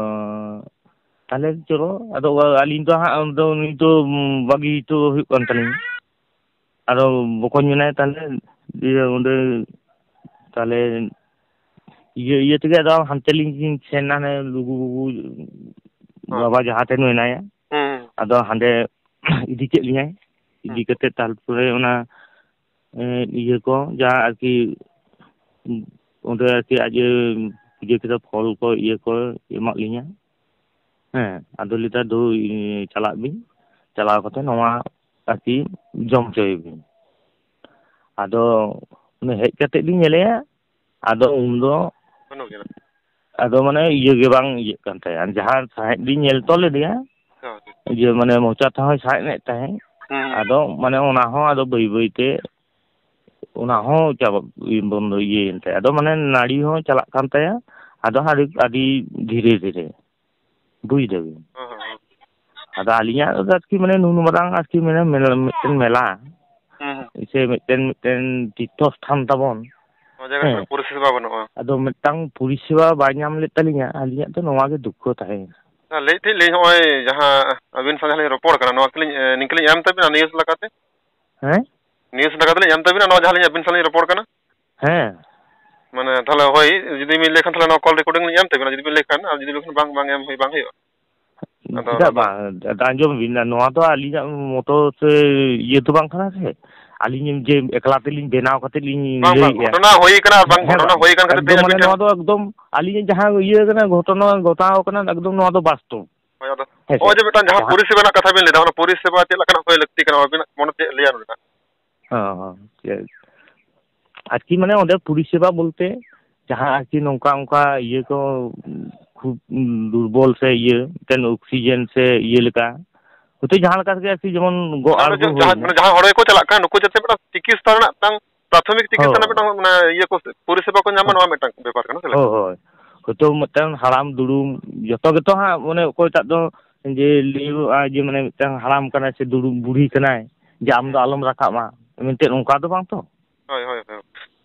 ᱛᱟᱦᱞᱮ ᱪᱚᱞᱚ, ᱟᱫᱚ ᱟᱹᱞᱤᱧ ᱫᱚ ᱦᱟᱸᱜ ᱫᱚ ᱱᱤᱛᱚᱜ ᱵᱟᱹᱜᱤ ᱦᱚᱴᱚ ᱦᱩᱭᱩᱜ ᱠᱟᱱ ᱛᱟᱹᱞᱤᱧᱟ᱾ ᱟᱫᱚ ᱵᱚᱠᱚᱧ ᱢᱮᱱᱟᱭ ᱛᱟᱦᱞᱮ, ᱤᱭᱟᱹ ᱚᱸᱰᱮ ᱛᱟᱦᱞᱮ ᱤᱭᱟᱹ, ᱤᱭᱟᱹ ᱛᱮᱜᱮ ᱟᱫᱚ ᱦᱟᱱᱛᱮ ᱞᱤᱧ ᱥᱮᱱ ᱮᱱᱟ, ᱦᱟᱱᱮ ᱞᱩᱜᱩ ᱵᱟᱵᱩ ᱦᱳᱭ᱾ ᱵᱟᱵᱟ ᱡᱟᱦᱟᱸ ᱴᱷᱮᱱ ᱢᱮᱱᱟᱭᱟ᱾ ᱦᱩᱸ᱾ ᱟᱫᱚ ᱦᱟᱸᱰᱮ ᱤᱫᱤ ᱠᱮᱫ ᱞᱤᱧᱟᱭ᱾ ᱤᱫᱤ ᱦᱩᱸ᱾ ᱠᱟᱛᱮ ᱛᱟᱨᱯᱚᱨᱮ ᱚᱱᱟ, ᱮᱸ, ᱤᱭᱟᱹ ᱠᱚ ᱡᱟᱦᱟᱸ ᱟᱨᱠᱤ ᱚᱸᱰᱮ ᱟᱨᱠᱤ ᱟᱡ ᱮ ᱯᱩᱡᱟᱹ ᱠᱮᱫᱟ, ᱯᱷᱚᱞ ᱠᱚ ᱤᱭᱟᱹ ᱠᱚ ᱮᱢᱟᱫ ᱞᱤᱧᱟ᱾ ᱦᱮᱸ, ᱟᱫᱚ ᱞᱟᱹᱭ ᱫᱟ, "ᱫᱩ, ᱤ, ᱪᱟᱞᱟᱜ ᱵᱤᱱ, ᱪᱟᱞᱟᱣ ᱠᱟᱛᱮ ᱱᱚᱣᱟ ᱟᱨᱠᱤ ᱡᱚᱢ ᱦᱚᱪᱚᱭᱮ ᱵᱤᱱ᱾" ᱟᱫᱚ ᱚᱱᱮ ᱦᱮᱡ ᱠᱟᱛᱮ ᱞᱤᱧ ᱧᱮᱞᱮᱭᱟ, ᱟᱫᱚ ᱩᱱ ᱫᱚ ᱵᱟᱹᱱᱩᱜ ᱜᱮᱭᱟ᱾ ᱟᱫᱚ ᱢᱟᱱᱮ ᱤᱭᱟᱹ ᱜᱮ ᱵᱟᱝ ᱤᱭᱟᱹᱜ ᱠᱟᱱ ᱛᱟᱭᱟ, ᱡᱟᱦᱟᱸ ᱥᱟᱦᱮᱫ ᱞᱤᱧ ᱧᱮᱞ ᱛᱚ ᱞᱮᱫᱮᱭᱟ, ᱦᱳᱭ᱾ ᱤᱭᱟᱹ ᱢᱟᱱᱮ ᱢᱚᱪᱟ ᱛᱮᱦᱚᱸᱭ ᱥᱟᱦᱮᱫ ᱮᱫ ᱛᱟᱦᱮᱸᱫ, ᱦᱩᱸ᱾ ᱟᱫᱚ ᱢᱟᱱᱮ ᱚᱱᱟ ᱦᱚᱸ ᱟᱫᱚ ᱵᱟᱹᱭ ᱵᱟᱹᱭ ᱛᱮ ᱚᱱᱟ ᱦᱚᱸ ᱪᱟᱵᱟ, ᱵᱚᱱᱫᱚ ᱤᱭᱟᱹᱭᱮᱱ ᱛᱟᱭᱟ᱾ ᱟᱫᱚ ᱢᱟᱱᱮ ᱱᱟᱲᱤ ᱦᱚᱸ ᱪᱟᱞᱟᱜ ᱠᱟᱱ ᱛᱟᱭᱟ, ᱟᱫᱚ ᱟᱹᱰᱤ, ᱟᱹᱰᱤ ᱫᱷᱤᱨᱮ ᱫᱷᱤᱨᱮ, ᱵᱩᱡᱽ ᱫᱟᱵᱤᱱ? ᱦᱚᱸ, ᱦᱚᱸ, ᱦᱚᱸ᱾ ᱟᱫᱚ ᱟᱹᱞᱤᱧᱟᱜ ᱫᱚ ᱟᱨᱠᱤ ᱢᱟᱱᱮ ᱱᱩᱱ ᱢᱟᱨᱟᱝ ᱟᱨᱠᱤ ᱢᱟᱱᱮ ᱢᱮᱞᱟ, ᱢᱤᱫᱴᱮᱱ ᱢᱮᱞᱟ ᱦᱩᱸ, ᱦᱩᱸ᱾ ᱥᱮ ᱢᱤᱫᱴᱮᱱ, ᱢᱤᱫᱴᱮᱱ ᱛᱤᱨᱛᱷᱚ ᱥᱛᱷᱟᱱ ᱛᱟᱵᱚᱱ, ᱱᱚᱣᱟ ᱡᱟᱭᱜᱟ ᱦᱮᱸ᱾ ᱠᱚᱨᱮ ᱯᱚᱨᱤᱥᱮᱵᱟ ᱵᱟᱹᱱᱩᱜᱼᱟ᱾ ᱟᱫᱚ ᱢᱤᱫᱴᱟᱝ ᱯᱚᱨᱤᱥᱮᱵᱟ ᱵᱟᱭ ᱧᱟᱢ ᱞᱮᱫ ᱛᱟᱹᱞᱤᱧᱟ, ᱟᱹᱞᱤᱧᱟᱜ ᱫᱚ ᱱᱚᱣᱟ ᱜᱮ ᱫᱩᱠᱠᱷᱚ ᱛᱟᱦᱮᱸᱭᱮᱱᱟ᱾ ᱞᱟᱹᱭᱮᱫ ᱛᱟᱦᱮᱸᱫ ᱞᱤᱧ, ᱱᱚᱜᱼᱚᱭ ᱡᱟᱦᱟᱸ ᱟᱹᱵᱤᱱ ᱥᱟᱶ ᱡᱟᱦᱟᱸ ᱞᱤᱧ ᱨᱚᱯᱚᱲ ᱠᱟᱱᱟ, ᱱᱚᱣᱟ ᱠᱤᱞᱤᱧ, ᱮ, ᱱᱤᱝᱠᱟᱹ ᱞᱤᱧ ᱮᱢ ᱛᱟᱵᱤᱱᱟ ᱱᱤᱭᱩᱡᱽ ᱞᱮᱠᱟᱛᱮ? ᱦᱮᱸ? ᱱᱤᱭᱩᱡᱽ ᱞᱮᱠᱟᱛᱮ ᱞᱤᱧ ᱮᱢ ᱛᱟᱵᱤᱱᱟ ᱱᱚᱣᱟ ᱡᱟᱦᱟᱸ ᱞᱤᱧ ᱟᱹᱵᱤᱱ ᱥᱟᱶ ᱞᱤᱧ ᱨᱚᱯᱚᱲ ᱠᱟᱱᱟ? ᱦᱮᱸ᱾ ᱢᱟᱱᱮ, ᱛᱟᱦᱚᱞᱮ ᱦᱳᱭ, ᱡᱩᱫᱤ ᱵᱤᱱ ᱞᱟᱹᱭ ᱠᱷᱟᱱ, ᱛᱟᱦᱚᱞᱮ ᱱᱚᱣᱟ ᱠᱚᱞ ᱨᱮᱠᱳᱨᱰᱤᱝ ᱞᱤᱧ ᱮᱢ ᱛᱟᱵᱤᱱᱟ, ᱡᱩᱫᱤ ᱵᱤᱱ ᱞᱟᱹᱭ ᱠᱷᱟᱱ, ᱟᱨ ᱡᱩᱫᱤ ᱵᱤᱱ ᱞᱟᱹᱭ ᱠᱷᱟᱱ ᱵᱟᱝ, ᱵᱟᱝ ᱮᱢ ᱦᱩᱭ, ᱵᱟᱝ ᱦᱩᱭᱩᱜᱼᱟ᱾ ᱟᱫᱚ ᱪᱮᱫᱟᱜ ᱚᱱᱟ ᱫᱚ ᱵᱟᱝ? ᱟᱸᱡᱚᱢ ᱵᱤᱱ, ᱱᱚᱣᱟ ᱫᱚ ᱟᱹᱞᱤᱧᱟᱜ ᱢᱚᱛᱚ ᱥᱮ ᱤᱭᱟᱹ ᱫᱚ ᱵᱟᱝ ᱠᱟᱱᱟ ᱥᱮ᱾ ᱟᱹᱞᱤᱧ ᱡᱮ ᱮᱠᱞᱟ ᱛᱮᱞᱤᱧ ᱵᱮᱱᱟᱣ ᱠᱟᱛᱮ ᱞᱤᱧ ᱵᱟᱝ, ᱵᱟᱝ, ᱞᱟᱹᱭᱮᱫᱼᱟ᱾ ᱜᱷᱚᱴᱚᱱᱟ ᱦᱩᱭ ᱠᱟᱱᱟ ᱟᱨ ᱵᱟᱝ ᱦᱮᱸ, ᱜᱷᱚᱴᱚᱱᱟ ᱵᱟᱝ᱾ ᱦᱩᱭ ᱠᱟᱱ ᱠᱷᱟᱹᱛᱤᱨ ᱛᱮ ᱮᱠᱫᱚᱢ, ᱢᱟᱱᱮ, ᱢᱤᱫᱴᱮᱱ ᱱᱚᱣᱟ ᱫᱚ ᱮᱠᱫᱚᱢ ᱟᱹᱞᱤᱧᱟᱜ ᱡᱟᱦᱟᱸ ᱤᱭᱟᱹ ᱠᱟᱱᱟ, ᱜᱷᱚᱴᱚᱱᱟ ᱜᱷᱚᱴᱟᱣ ᱠᱟᱱᱟ, ᱮᱠᱫᱚᱢ ᱱᱚᱣᱟ ᱫᱚ ᱵᱟᱥᱛᱚᱵ᱾ ᱦᱳᱭ, ᱟᱫᱚ ᱦᱮᱸ ᱥᱮ? ᱱᱚᱜᱼᱚᱭ ᱡᱮ ᱢᱤᱫᱴᱟᱝ ᱡᱟᱦᱟᱸ ᱡᱟᱦᱟᱸ ᱯᱚᱨᱤᱥᱮᱵᱟ ᱨᱮᱱᱟᱜ ᱠᱟᱛᱷᱟ ᱵᱤᱱ ᱞᱟᱹᱭ ᱮᱫᱟ, ᱚᱱᱟ ᱯᱚᱨᱤᱥᱮᱵᱟ ᱪᱮᱫ ᱞᱮᱠᱟᱱᱟᱜ ᱦᱩᱭ ᱞᱟᱹᱠᱛᱤ ᱠᱟᱱᱟ, ᱟᱹᱵᱤᱱᱟᱜ ᱢᱚᱱᱮ ᱪᱮᱫ ᱞᱟᱹᱭᱟ ᱱᱚᱰᱮᱱᱟᱜ? ᱦᱚᱸ, ᱦᱚᱸ, ᱪᱮᱫ? ᱟᱨᱠᱤ, ᱢᱟᱱᱮ, ᱚᱸᱰᱮ ᱯᱚᱨᱤᱥᱮᱵᱟ ᱵᱚᱞᱛᱮ ᱡᱟᱦᱟᱸ ᱟᱨᱠᱤ ᱱᱚᱝᱠᱟ ᱚᱱᱠᱟ ᱤᱭᱟᱹ ᱠᱚ ᱠᱷᱩᱵ ᱫᱩᱨᱵᱚᱞ ᱥᱮ ᱤᱭᱟᱹ, ᱢᱤᱫᱴᱮᱱ ᱚᱠᱥᱤᱡᱮᱱ ᱥᱮ ᱤᱭᱟᱹ ᱞᱮᱠᱟ, ᱦᱚᱭᱛᱳ ᱡᱟᱦᱟᱸ ᱞᱮᱠᱟ ᱛᱮᱜᱮ ᱟᱨᱠᱤ ᱡᱮᱢᱚᱱ ᱜᱚᱜ ᱢᱟᱱᱮ ᱟᱬᱜᱚ ᱡᱟ-, ᱦᱩᱭ ᱡᱟᱦᱟᱸ, ᱮᱱᱟ᱾ ᱢᱟᱱᱮ ᱡᱟᱦᱟᱸ ᱦᱚᱲ ᱜᱮᱠᱚ ᱪᱟᱞᱟᱜ ᱠᱟᱱᱟ, ᱱᱩᱠᱩ ᱡᱟᱛᱮ ᱢᱤᱫᱴᱟᱝ ᱪᱤᱠᱤᱛᱥᱟ ᱨᱮᱱᱟᱜ ᱢᱤᱫᱴᱟᱝ ᱯᱨᱟᱛᱷᱚᱢᱤᱠ ᱪᱤᱠᱤᱛᱥᱟ ᱨᱮᱱᱟᱜ ᱦᱳᱭ᱾ ᱢᱤᱫᱴᱟᱝ, ᱢᱟᱱᱮ, ᱤᱭᱟᱹ ᱠᱚ, ᱯᱚᱨᱤᱥᱮᱵᱟ ᱠᱚ ᱧᱟᱢᱟ, ᱦᱳᱭ᱾ ᱱᱚᱣᱟ ᱢᱤᱫᱴᱟᱝ ᱵᱮᱯᱟᱨ ᱠᱟᱱᱟ, ᱪᱮᱫ ᱞᱮᱠᱟ? ᱦᱳᱭ, ᱦᱳᱭ᱾ ᱦᱚᱭᱛᱳ ᱢᱤᱫᱴᱟᱝ ᱦᱟᱲᱟᱢ ᱫᱩᱲᱩᱢ ᱡᱚᱛᱚ ᱜᱮᱛᱚ ᱦᱟᱸᱜ, ᱢᱟᱱᱮ, ᱚᱠᱚᱭᱴᱟᱜ ᱫᱚ ᱡᱮ ᱞᱟᱹᱭᱚᱜᱼᱟ ᱡᱮ, ᱢᱟᱱᱮ, ᱢᱤᱫᱴᱟᱝ ᱦᱟᱲᱟᱢ ᱠᱟᱱᱟᱭ ᱥᱮ ᱫᱩᱲᱩᱵ ᱵᱩᱲᱦᱤ ᱠᱟᱱᱟᱭ, ᱡᱮ ᱟᱢ ᱫᱚ ᱦᱩᱸ᱾ ᱟᱞᱚᱢ ᱨᱟᱠᱟᱵᱼᱟ, ᱢᱮᱱᱛᱮ ᱚᱱᱠᱟ ᱫᱚ ᱵᱟᱝ ᱛᱚ? ᱦᱳᱭ, ᱦᱳᱭ, ᱦᱳᱭ᱾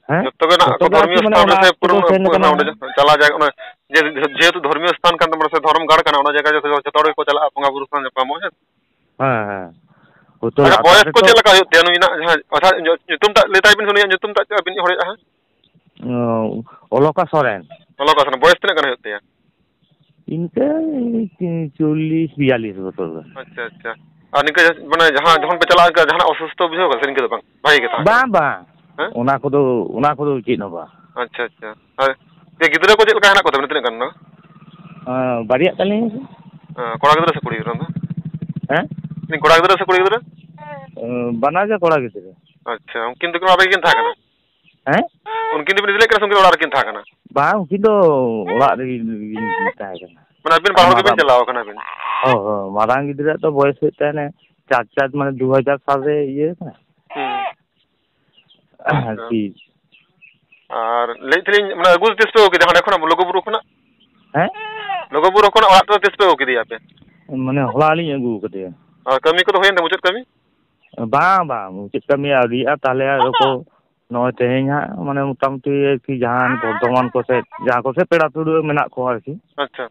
ᱦᱮᱸ? ᱡᱚᱛᱚ ᱜᱮ ᱱᱟᱜ ᱡᱚᱛᱚ ᱠᱚ ᱜᱮ ᱟᱨᱠᱤ ᱫᱷᱚᱨᱢᱤᱭᱚ ᱢᱟᱱᱮ ᱥᱛᱷᱟᱱ ᱨᱮ ᱚᱱᱟ ᱥᱮ ᱟᱹᱛᱩ ᱠᱚ ᱯᱩᱨᱟᱹ, ᱥᱮᱱ ᱯᱩᱨᱟᱹ ᱠᱟᱱᱟ᱾ ᱚᱸᱰᱮ ᱡᱟᱦᱟᱸ ᱪᱟᱞᱟᱣ ᱡᱟᱭᱜᱟ, ᱚᱱᱟ ᱡᱮ-, ᱡᱮᱦᱮᱛᱩ ᱫᱷᱚᱨᱢᱤᱭᱚ ᱥᱛᱷᱟᱱ ᱠᱟᱱ ᱛᱟᱵᱚᱱᱟ ᱥᱮ ᱫᱷᱚᱨᱚᱢ ᱜᱟᱲ ᱠᱟᱱᱟ, ᱚᱱᱟ ᱡᱟᱭᱜᱟ ᱡᱚᱛᱚ, ᱡᱚᱛᱚ ᱦᱚᱲ ᱜᱮᱠᱚ ᱪᱟᱞᱟᱜᱼᱟ ᱵᱚᱸᱜᱟ ᱵᱩᱨᱩ ᱥᱟᱶ ᱧᱟᱯᱟᱢᱚᱜ, ᱦᱮᱸ᱾ ᱦᱮᱸ, ᱦᱮᱸ᱾ ᱦᱳᱭᱛᱳ ᱟᱪᱪᱷᱟ, ᱞᱟᱛᱟᱨ ᱵᱚᱭᱮᱥ ᱨᱮ ᱠᱚ ᱛᱚ ᱪᱮᱫ ᱞᱮᱠᱟ ᱦᱩᱭᱩᱜ ᱛᱟᱭᱟ ᱱᱩᱭ ᱱᱟᱜ ᱡᱟᱦᱟᱸᱭ? ᱟᱪᱪᱷᱟ, ᱧᱩ-, ᱧᱩᱛᱩᱢ ᱴᱟᱜ ᱞᱟᱹᱭ ᱛᱟᱭ ᱵᱤᱱ ᱥᱮ, ᱩᱱᱤᱭᱟᱜ ᱧᱩᱛᱩᱢ ᱴᱟᱜ ᱪᱮᱫ ᱟᱹᱵᱤᱱ ᱦᱚᱲᱮᱜᱼᱟ ᱦᱟᱸᱜ? ᱚ, ᱚᱞᱚᱠᱟ ᱥᱚᱨᱮᱱ᱾ ᱚᱞᱚᱠᱟ ᱥᱚᱨᱮᱱ, ᱵᱚᱭᱮᱥ ᱛᱤᱱᱟᱹᱜ ᱜᱟᱱ ᱦᱩᱭᱩᱜ ᱛᱟᱭᱟ? ᱤᱱᱠᱟᱹ ᱪᱚᱞᱞᱤᱥ ᱵᱤᱭᱟᱞᱞᱤᱥ ᱵᱚᱪᱷᱚᱨ ᱜᱟᱱ᱾ ᱟᱪᱪᱷᱟ, ᱟᱪᱪᱷᱟ᱾ ᱟᱨ ᱱᱤᱝᱠᱟᱹ ᱡᱟᱦᱟᱸ, ᱢᱟᱱᱮ ᱡᱟᱦᱟᱸ ᱡᱚᱠᱷᱚᱱ ᱯᱮ ᱪᱟᱞᱟᱜᱼᱟ, ᱤᱱᱠᱟᱹ ᱡᱟᱦᱟᱱᱟᱜ ᱚᱥᱩᱥᱛᱷᱚ ᱵᱩᱡᱷᱟᱹᱣ ᱠᱟᱱᱟ ᱥᱮ ᱱᱤᱝᱠᱟᱹ ᱫᱚ ᱵᱟᱝ? ᱵᱷᱟᱜᱮ ᱜᱮ ᱛᱟᱦᱮᱸ ᱠᱟᱱᱟ? ᱵᱟᱝ, ᱵᱟᱝ᱾ ᱦᱮᱸ? ᱚᱱᱟ ᱠᱚᱫᱚ, ᱚᱱᱟ ᱠᱚᱫᱚ ᱪᱮᱫ ᱦᱚᱸ ᱵᱟᱝ᱾ ᱟᱪᱪᱷᱟ, ᱟᱪᱪᱷᱟ᱾ ᱟᱨ ᱜᱤᱫᱽᱨᱟᱹ ᱠᱚ ᱪᱮᱫ ᱞᱮᱠᱟ ᱦᱮᱱᱟᱜ ᱠᱚ ᱛᱟᱵᱤᱱᱟ, ᱛᱤᱱᱟᱹᱜ ᱜᱟᱱ ᱫᱚ? ᱦᱮᱸ, ᱵᱟᱨᱭᱟᱜ ᱛᱟᱹᱞᱤᱧ᱾ ᱦᱮᱸ, ᱠᱚᱲᱟ ᱜᱤᱫᱽᱨᱟᱹ ᱥᱮ ᱠᱩᱲᱤ ᱜᱤᱫᱽᱨᱟᱹ ᱫᱚ? ᱦᱮᱸ? ᱞᱟᱹᱭ ᱫᱟᱹᱧ, ᱠᱚᱲᱟ ᱜᱤᱫᱽᱨᱟᱹ ᱥᱮ ᱠᱩᱲᱤ ᱜᱤᱫᱽᱨᱟᱹ? ᱚ, ᱵᱟᱱᱟᱨ ᱜᱮ ᱠᱚᱲᱟ ᱜᱤᱫᱽᱨᱟᱹ᱾ ᱟᱪᱪᱷᱟ, ᱩᱱᱠᱤᱱ ᱫᱚᱠᱤᱱ ᱚᱲᱟᱜ ᱨᱮᱠᱤᱱ ᱛᱟᱦᱮᱸ ᱠᱟᱱᱟ? ᱦᱮᱸ? ᱩᱱᱠᱤᱱ ᱫᱚᱵᱤᱱ ᱤᱫᱤ ᱞᱮᱫ ᱠᱤᱱᱟ ᱥᱮ ᱩᱱᱠᱤᱱ ᱚᱲᱟᱜ ᱨᱮᱠᱤᱱ ᱛᱟᱦᱮᱸ ᱠᱟᱱᱟ? ᱵᱟᱝ, ᱩᱱᱠᱤᱱ ᱫᱚ ᱚᱲᱟᱜ ᱨᱮᱜᱮ ᱠᱤᱱ ᱛᱟᱦᱮᱸ ᱠᱟᱱᱟ᱾ ᱢᱟᱱᱮ ᱟᱹᱵᱤᱱ ᱵᱟᱨ ᱟᱨ ᱦᱚᱲ ᱜᱮᱵᱤᱱ ᱢᱟᱨᱟᱝ, ᱪᱟᱞᱟᱣ ᱠᱟᱱᱟ ᱵᱤᱱ? ᱦᱳᱭ, ᱦᱳᱭ, ᱢᱟᱨᱟᱝ ᱜᱤᱫᱽᱨᱟᱹ ᱫᱚ ᱵᱚᱭᱮᱥ ᱦᱩᱭᱩᱜ ᱛᱟᱭᱟ ᱚᱱᱮ ᱪᱟᱨ ᱪᱟᱨ, ᱢᱟᱱᱮ ᱫᱩ ᱦᱟᱡᱟᱨ ᱥᱟᱞ ᱨᱮ ᱤᱭᱟᱹ ᱠᱟᱱᱟ᱾ ᱦᱩᱸ᱾ ᱟᱪᱪᱷᱟ᱾ ᱟᱨᱠᱤ᱾ ᱟᱨ ᱞᱟᱹᱭᱮᱫ ᱛᱟᱦᱮᱸᱱᱟᱹᱧ, ᱢᱟᱱᱮ ᱟᱹᱜᱩ ᱛᱤᱥ ᱯᱮ ᱟᱹᱜᱩ ᱠᱮᱫᱟ ᱦᱟᱸᱰᱮ ᱠᱷᱚᱱᱟᱜ, ᱞᱩᱜᱩᱵᱩᱨᱩ ᱠᱷᱚᱱᱟᱜ? ᱦᱮᱸ? ᱞᱩᱜᱩᱵᱩᱨᱩ ᱠᱷᱚᱱᱟᱜ ᱚᱲᱟᱜ ᱛᱮᱫᱚ ᱛᱤᱥ ᱯᱮ ᱟᱹᱜᱩ ᱠᱮᱫᱮᱭᱟ ᱟᱯᱮ? ᱢᱟᱱᱮ ᱦᱚᱞᱟ ᱞᱤᱧ ᱟᱹᱜᱩ ᱠᱟᱫᱮᱭᱟ᱾ ᱟᱨ ᱠᱟᱹᱢᱤ ᱠᱚᱫᱚ ᱦᱩᱭᱮᱱ ᱛᱟᱢᱟ, ᱢᱩᱪᱟᱹᱫ ᱠᱟᱹᱢᱤ? ᱵᱟᱝ, ᱵᱟᱝ, ᱢᱩᱪᱟᱹᱫ ᱠᱟᱹᱢᱤ ᱟᱹᱣᱨᱤᱭᱟᱜᱼᱟ, ᱛᱟᱦᱞᱮ ᱟᱫᱚ ᱠᱚ ᱱᱚᱜᱼᱚᱭ ᱛᱮᱦᱮᱧ ᱦᱟᱸᱜ, ᱢᱟᱱᱮ, ᱢᱚᱴᱟᱢᱩᱴᱤ ᱟᱨᱠᱤ ᱡᱟᱦᱟᱱ ᱵᱚᱨᱫᱷᱚᱢᱟᱱ ᱠᱚᱥᱮᱫ, ᱡᱟᱦᱟᱸ ᱠᱚᱥᱮᱫ ᱯᱮᱲᱟ ᱯᱟᱹᱲᱦᱟᱹ ᱢᱮᱱᱟᱜ ᱠᱚᱣᱟ ᱟᱨᱠᱤ᱾ ᱟᱪᱪᱷᱟ᱾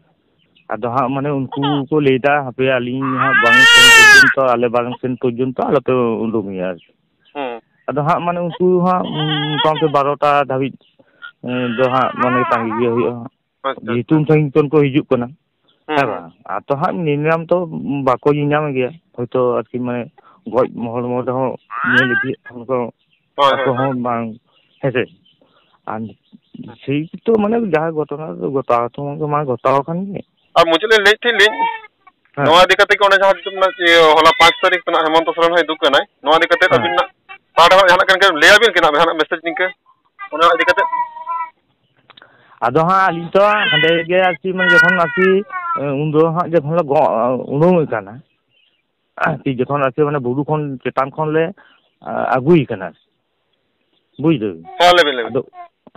ᱟᱫᱚ ᱦᱟᱸᱜ ᱢᱟᱱᱮ ᱩᱱᱠᱩ ᱠᱚ ᱞᱟᱹᱭᱫᱟ, "ᱦᱟᱯᱮ ᱟᱹᱞᱤᱧ ᱦᱟᱸᱜ ᱵᱟᱝ ᱥᱮᱱ ᱯᱚᱨᱡᱚᱱᱛᱚ, ᱟᱞᱮ ᱵᱟᱝ ᱥᱮᱱ ᱯᱚᱨᱡᱚᱱᱛᱚ ᱟᱞᱚᱯᱮ ᱩᱰᱩᱝᱮᱭᱟ" ᱟᱨᱠᱤ᱾ ᱦᱩᱸ᱾ ᱟᱫᱚ ᱦᱟᱸᱜ ᱢᱟᱱᱮ ᱩᱱᱠᱩ ᱦᱟᱸᱜ, ᱩᱸ, ᱢᱚᱴᱟᱢᱩᱴᱤ ᱵᱟᱨᱚᱴᱟ ᱫᱷᱟᱹᱵᱤᱡ, ᱮᱸ, ᱫᱚ ᱦᱟᱸᱜ ᱢᱟᱱᱮ ᱛᱟᱺᱜᱤ ᱜᱮ ᱦᱩᱭᱩᱜᱼᱟ ᱦᱟᱸᱜ᱾ ᱟᱪᱪᱷᱟ, ᱡᱮᱦᱮᱛᱩ ᱟᱪᱪᱷᱟ᱾ ᱩᱱ ᱥᱟᱺᱜᱤᱧ ᱠᱷᱚᱱ ᱠᱚ ᱦᱤᱡᱩᱜ ᱠᱟᱱᱟ᱾ ᱦᱩᱸ, ᱦᱮᱸ ᱦᱩᱸ᱾ ᱵᱟᱝ? ᱟᱨ ᱛᱚ ᱦᱟᱸᱜ ᱧᱮᱞᱧᱟᱢ ᱛᱚ ᱵᱟᱠᱚ ᱧᱮᱞᱧᱟᱢ ᱜᱮᱭᱟ᱾ ᱦᱚᱭᱛᱳ ᱟᱨᱠᱤ ᱢᱟᱱᱮ ᱜᱚᱡ ᱦᱚᱲᱢᱚ ᱨᱮᱦᱚᱸ ᱧᱮᱞ ᱤᱫᱤᱭᱮᱫ ᱠᱷᱟᱱ ᱠᱚ ᱦᱳᱭ, ᱟᱠᱚ ᱦᱳᱭ, ᱦᱚᱸ ᱦᱳᱭ᱾ ᱵᱟᱝ, ᱦᱮᱸ ᱥᱮ? ᱟᱨ ᱥᱮᱭ ᱛᱚ ᱢᱟᱱᱮ ᱡᱟᱦᱟᱸ ᱜᱷᱚᱴᱚᱱᱟ ᱫᱚ ᱜᱷᱚᱴᱟᱣ ᱛᱚ ᱢᱟ ᱜᱷᱚᱴᱟᱣ ᱟᱠᱟᱱ ᱜᱮ᱾ ᱟᱨ ᱢᱩᱪᱟᱹᱫ ᱞᱤᱧ ᱞᱟᱹᱭᱮᱫ ᱛᱟᱦᱮᱸᱫ ᱞᱤᱧ, ᱦᱮᱸ᱾ ᱱᱚᱣᱟ ᱤᱫᱤ ᱠᱟᱛᱮ ᱜᱮ ᱚᱱᱮ ᱡᱟᱦᱟᱸ ᱤᱭᱟᱹ ᱦᱚᱞᱟ ᱯᱟᱸᱪ ᱛᱟᱹᱨᱤᱠᱷ ᱠᱷᱚᱱᱟᱜ ᱦᱮᱢᱚᱱᱛᱚ ᱥᱚᱨᱮᱱ ᱦᱚᱸᱭ ᱫᱩᱠ ᱠᱟᱱᱟᱭ, ᱱᱚᱣᱟ ᱤᱫᱤ ᱠᱟᱛᱮ ᱦᱮᱸ᱾ ᱟᱹᱵᱤᱱᱟᱜ ᱯᱟᱦᱴᱟ ᱠᱷᱚᱱᱟᱜ ᱡᱟᱦᱟᱱᱟᱜ ᱠᱟᱱ ᱜᱮ ᱞᱟᱹᱭᱟᱵᱤᱱ ᱠᱟᱱᱟ, ᱡᱟᱦᱟᱱᱟᱜ ᱢᱮᱥᱮᱡᱽ ᱱᱤᱝᱠᱟᱹ ᱚᱱᱟ ᱤᱫᱤ ᱠᱟᱛᱮ? ᱟᱫᱚ ᱦᱟᱸᱜ ᱟᱹᱞᱤᱧ ᱛᱚ ᱦᱟᱸᱰᱮ ᱜᱮ ᱟᱨᱠᱤ, ᱢᱟᱱᱮ ᱡᱚᱠᱷᱚᱱ ᱟᱨᱠᱤ, ᱮ, ᱩᱱᱫᱚ ᱦᱟᱸᱜ ᱡᱚᱠᱷᱚᱱ ᱞᱮ ᱜᱚ-, ᱩᱰᱩᱝ ᱟᱠᱟᱱᱟ, ᱟᱨᱠᱤ ᱡᱚᱠᱷᱚᱱ ᱟᱨᱠᱤ ᱢᱟᱱᱮ ᱵᱩᱨᱩ ᱠᱷᱚᱱ ᱪᱮᱛᱟᱱ ᱠᱷᱚᱱ ᱞᱮ, ᱟ, ᱟᱹᱜᱩᱭᱮ ᱠᱟᱱᱟ, ᱵᱩᱡᱽ ᱫᱟᱹᱵᱤᱱ? ᱦᱮᱸ, ᱞᱟᱹᱭ ᱵᱤᱱ, ᱞᱟᱹᱭ ᱵᱤᱱ᱾ ᱟᱫᱚ,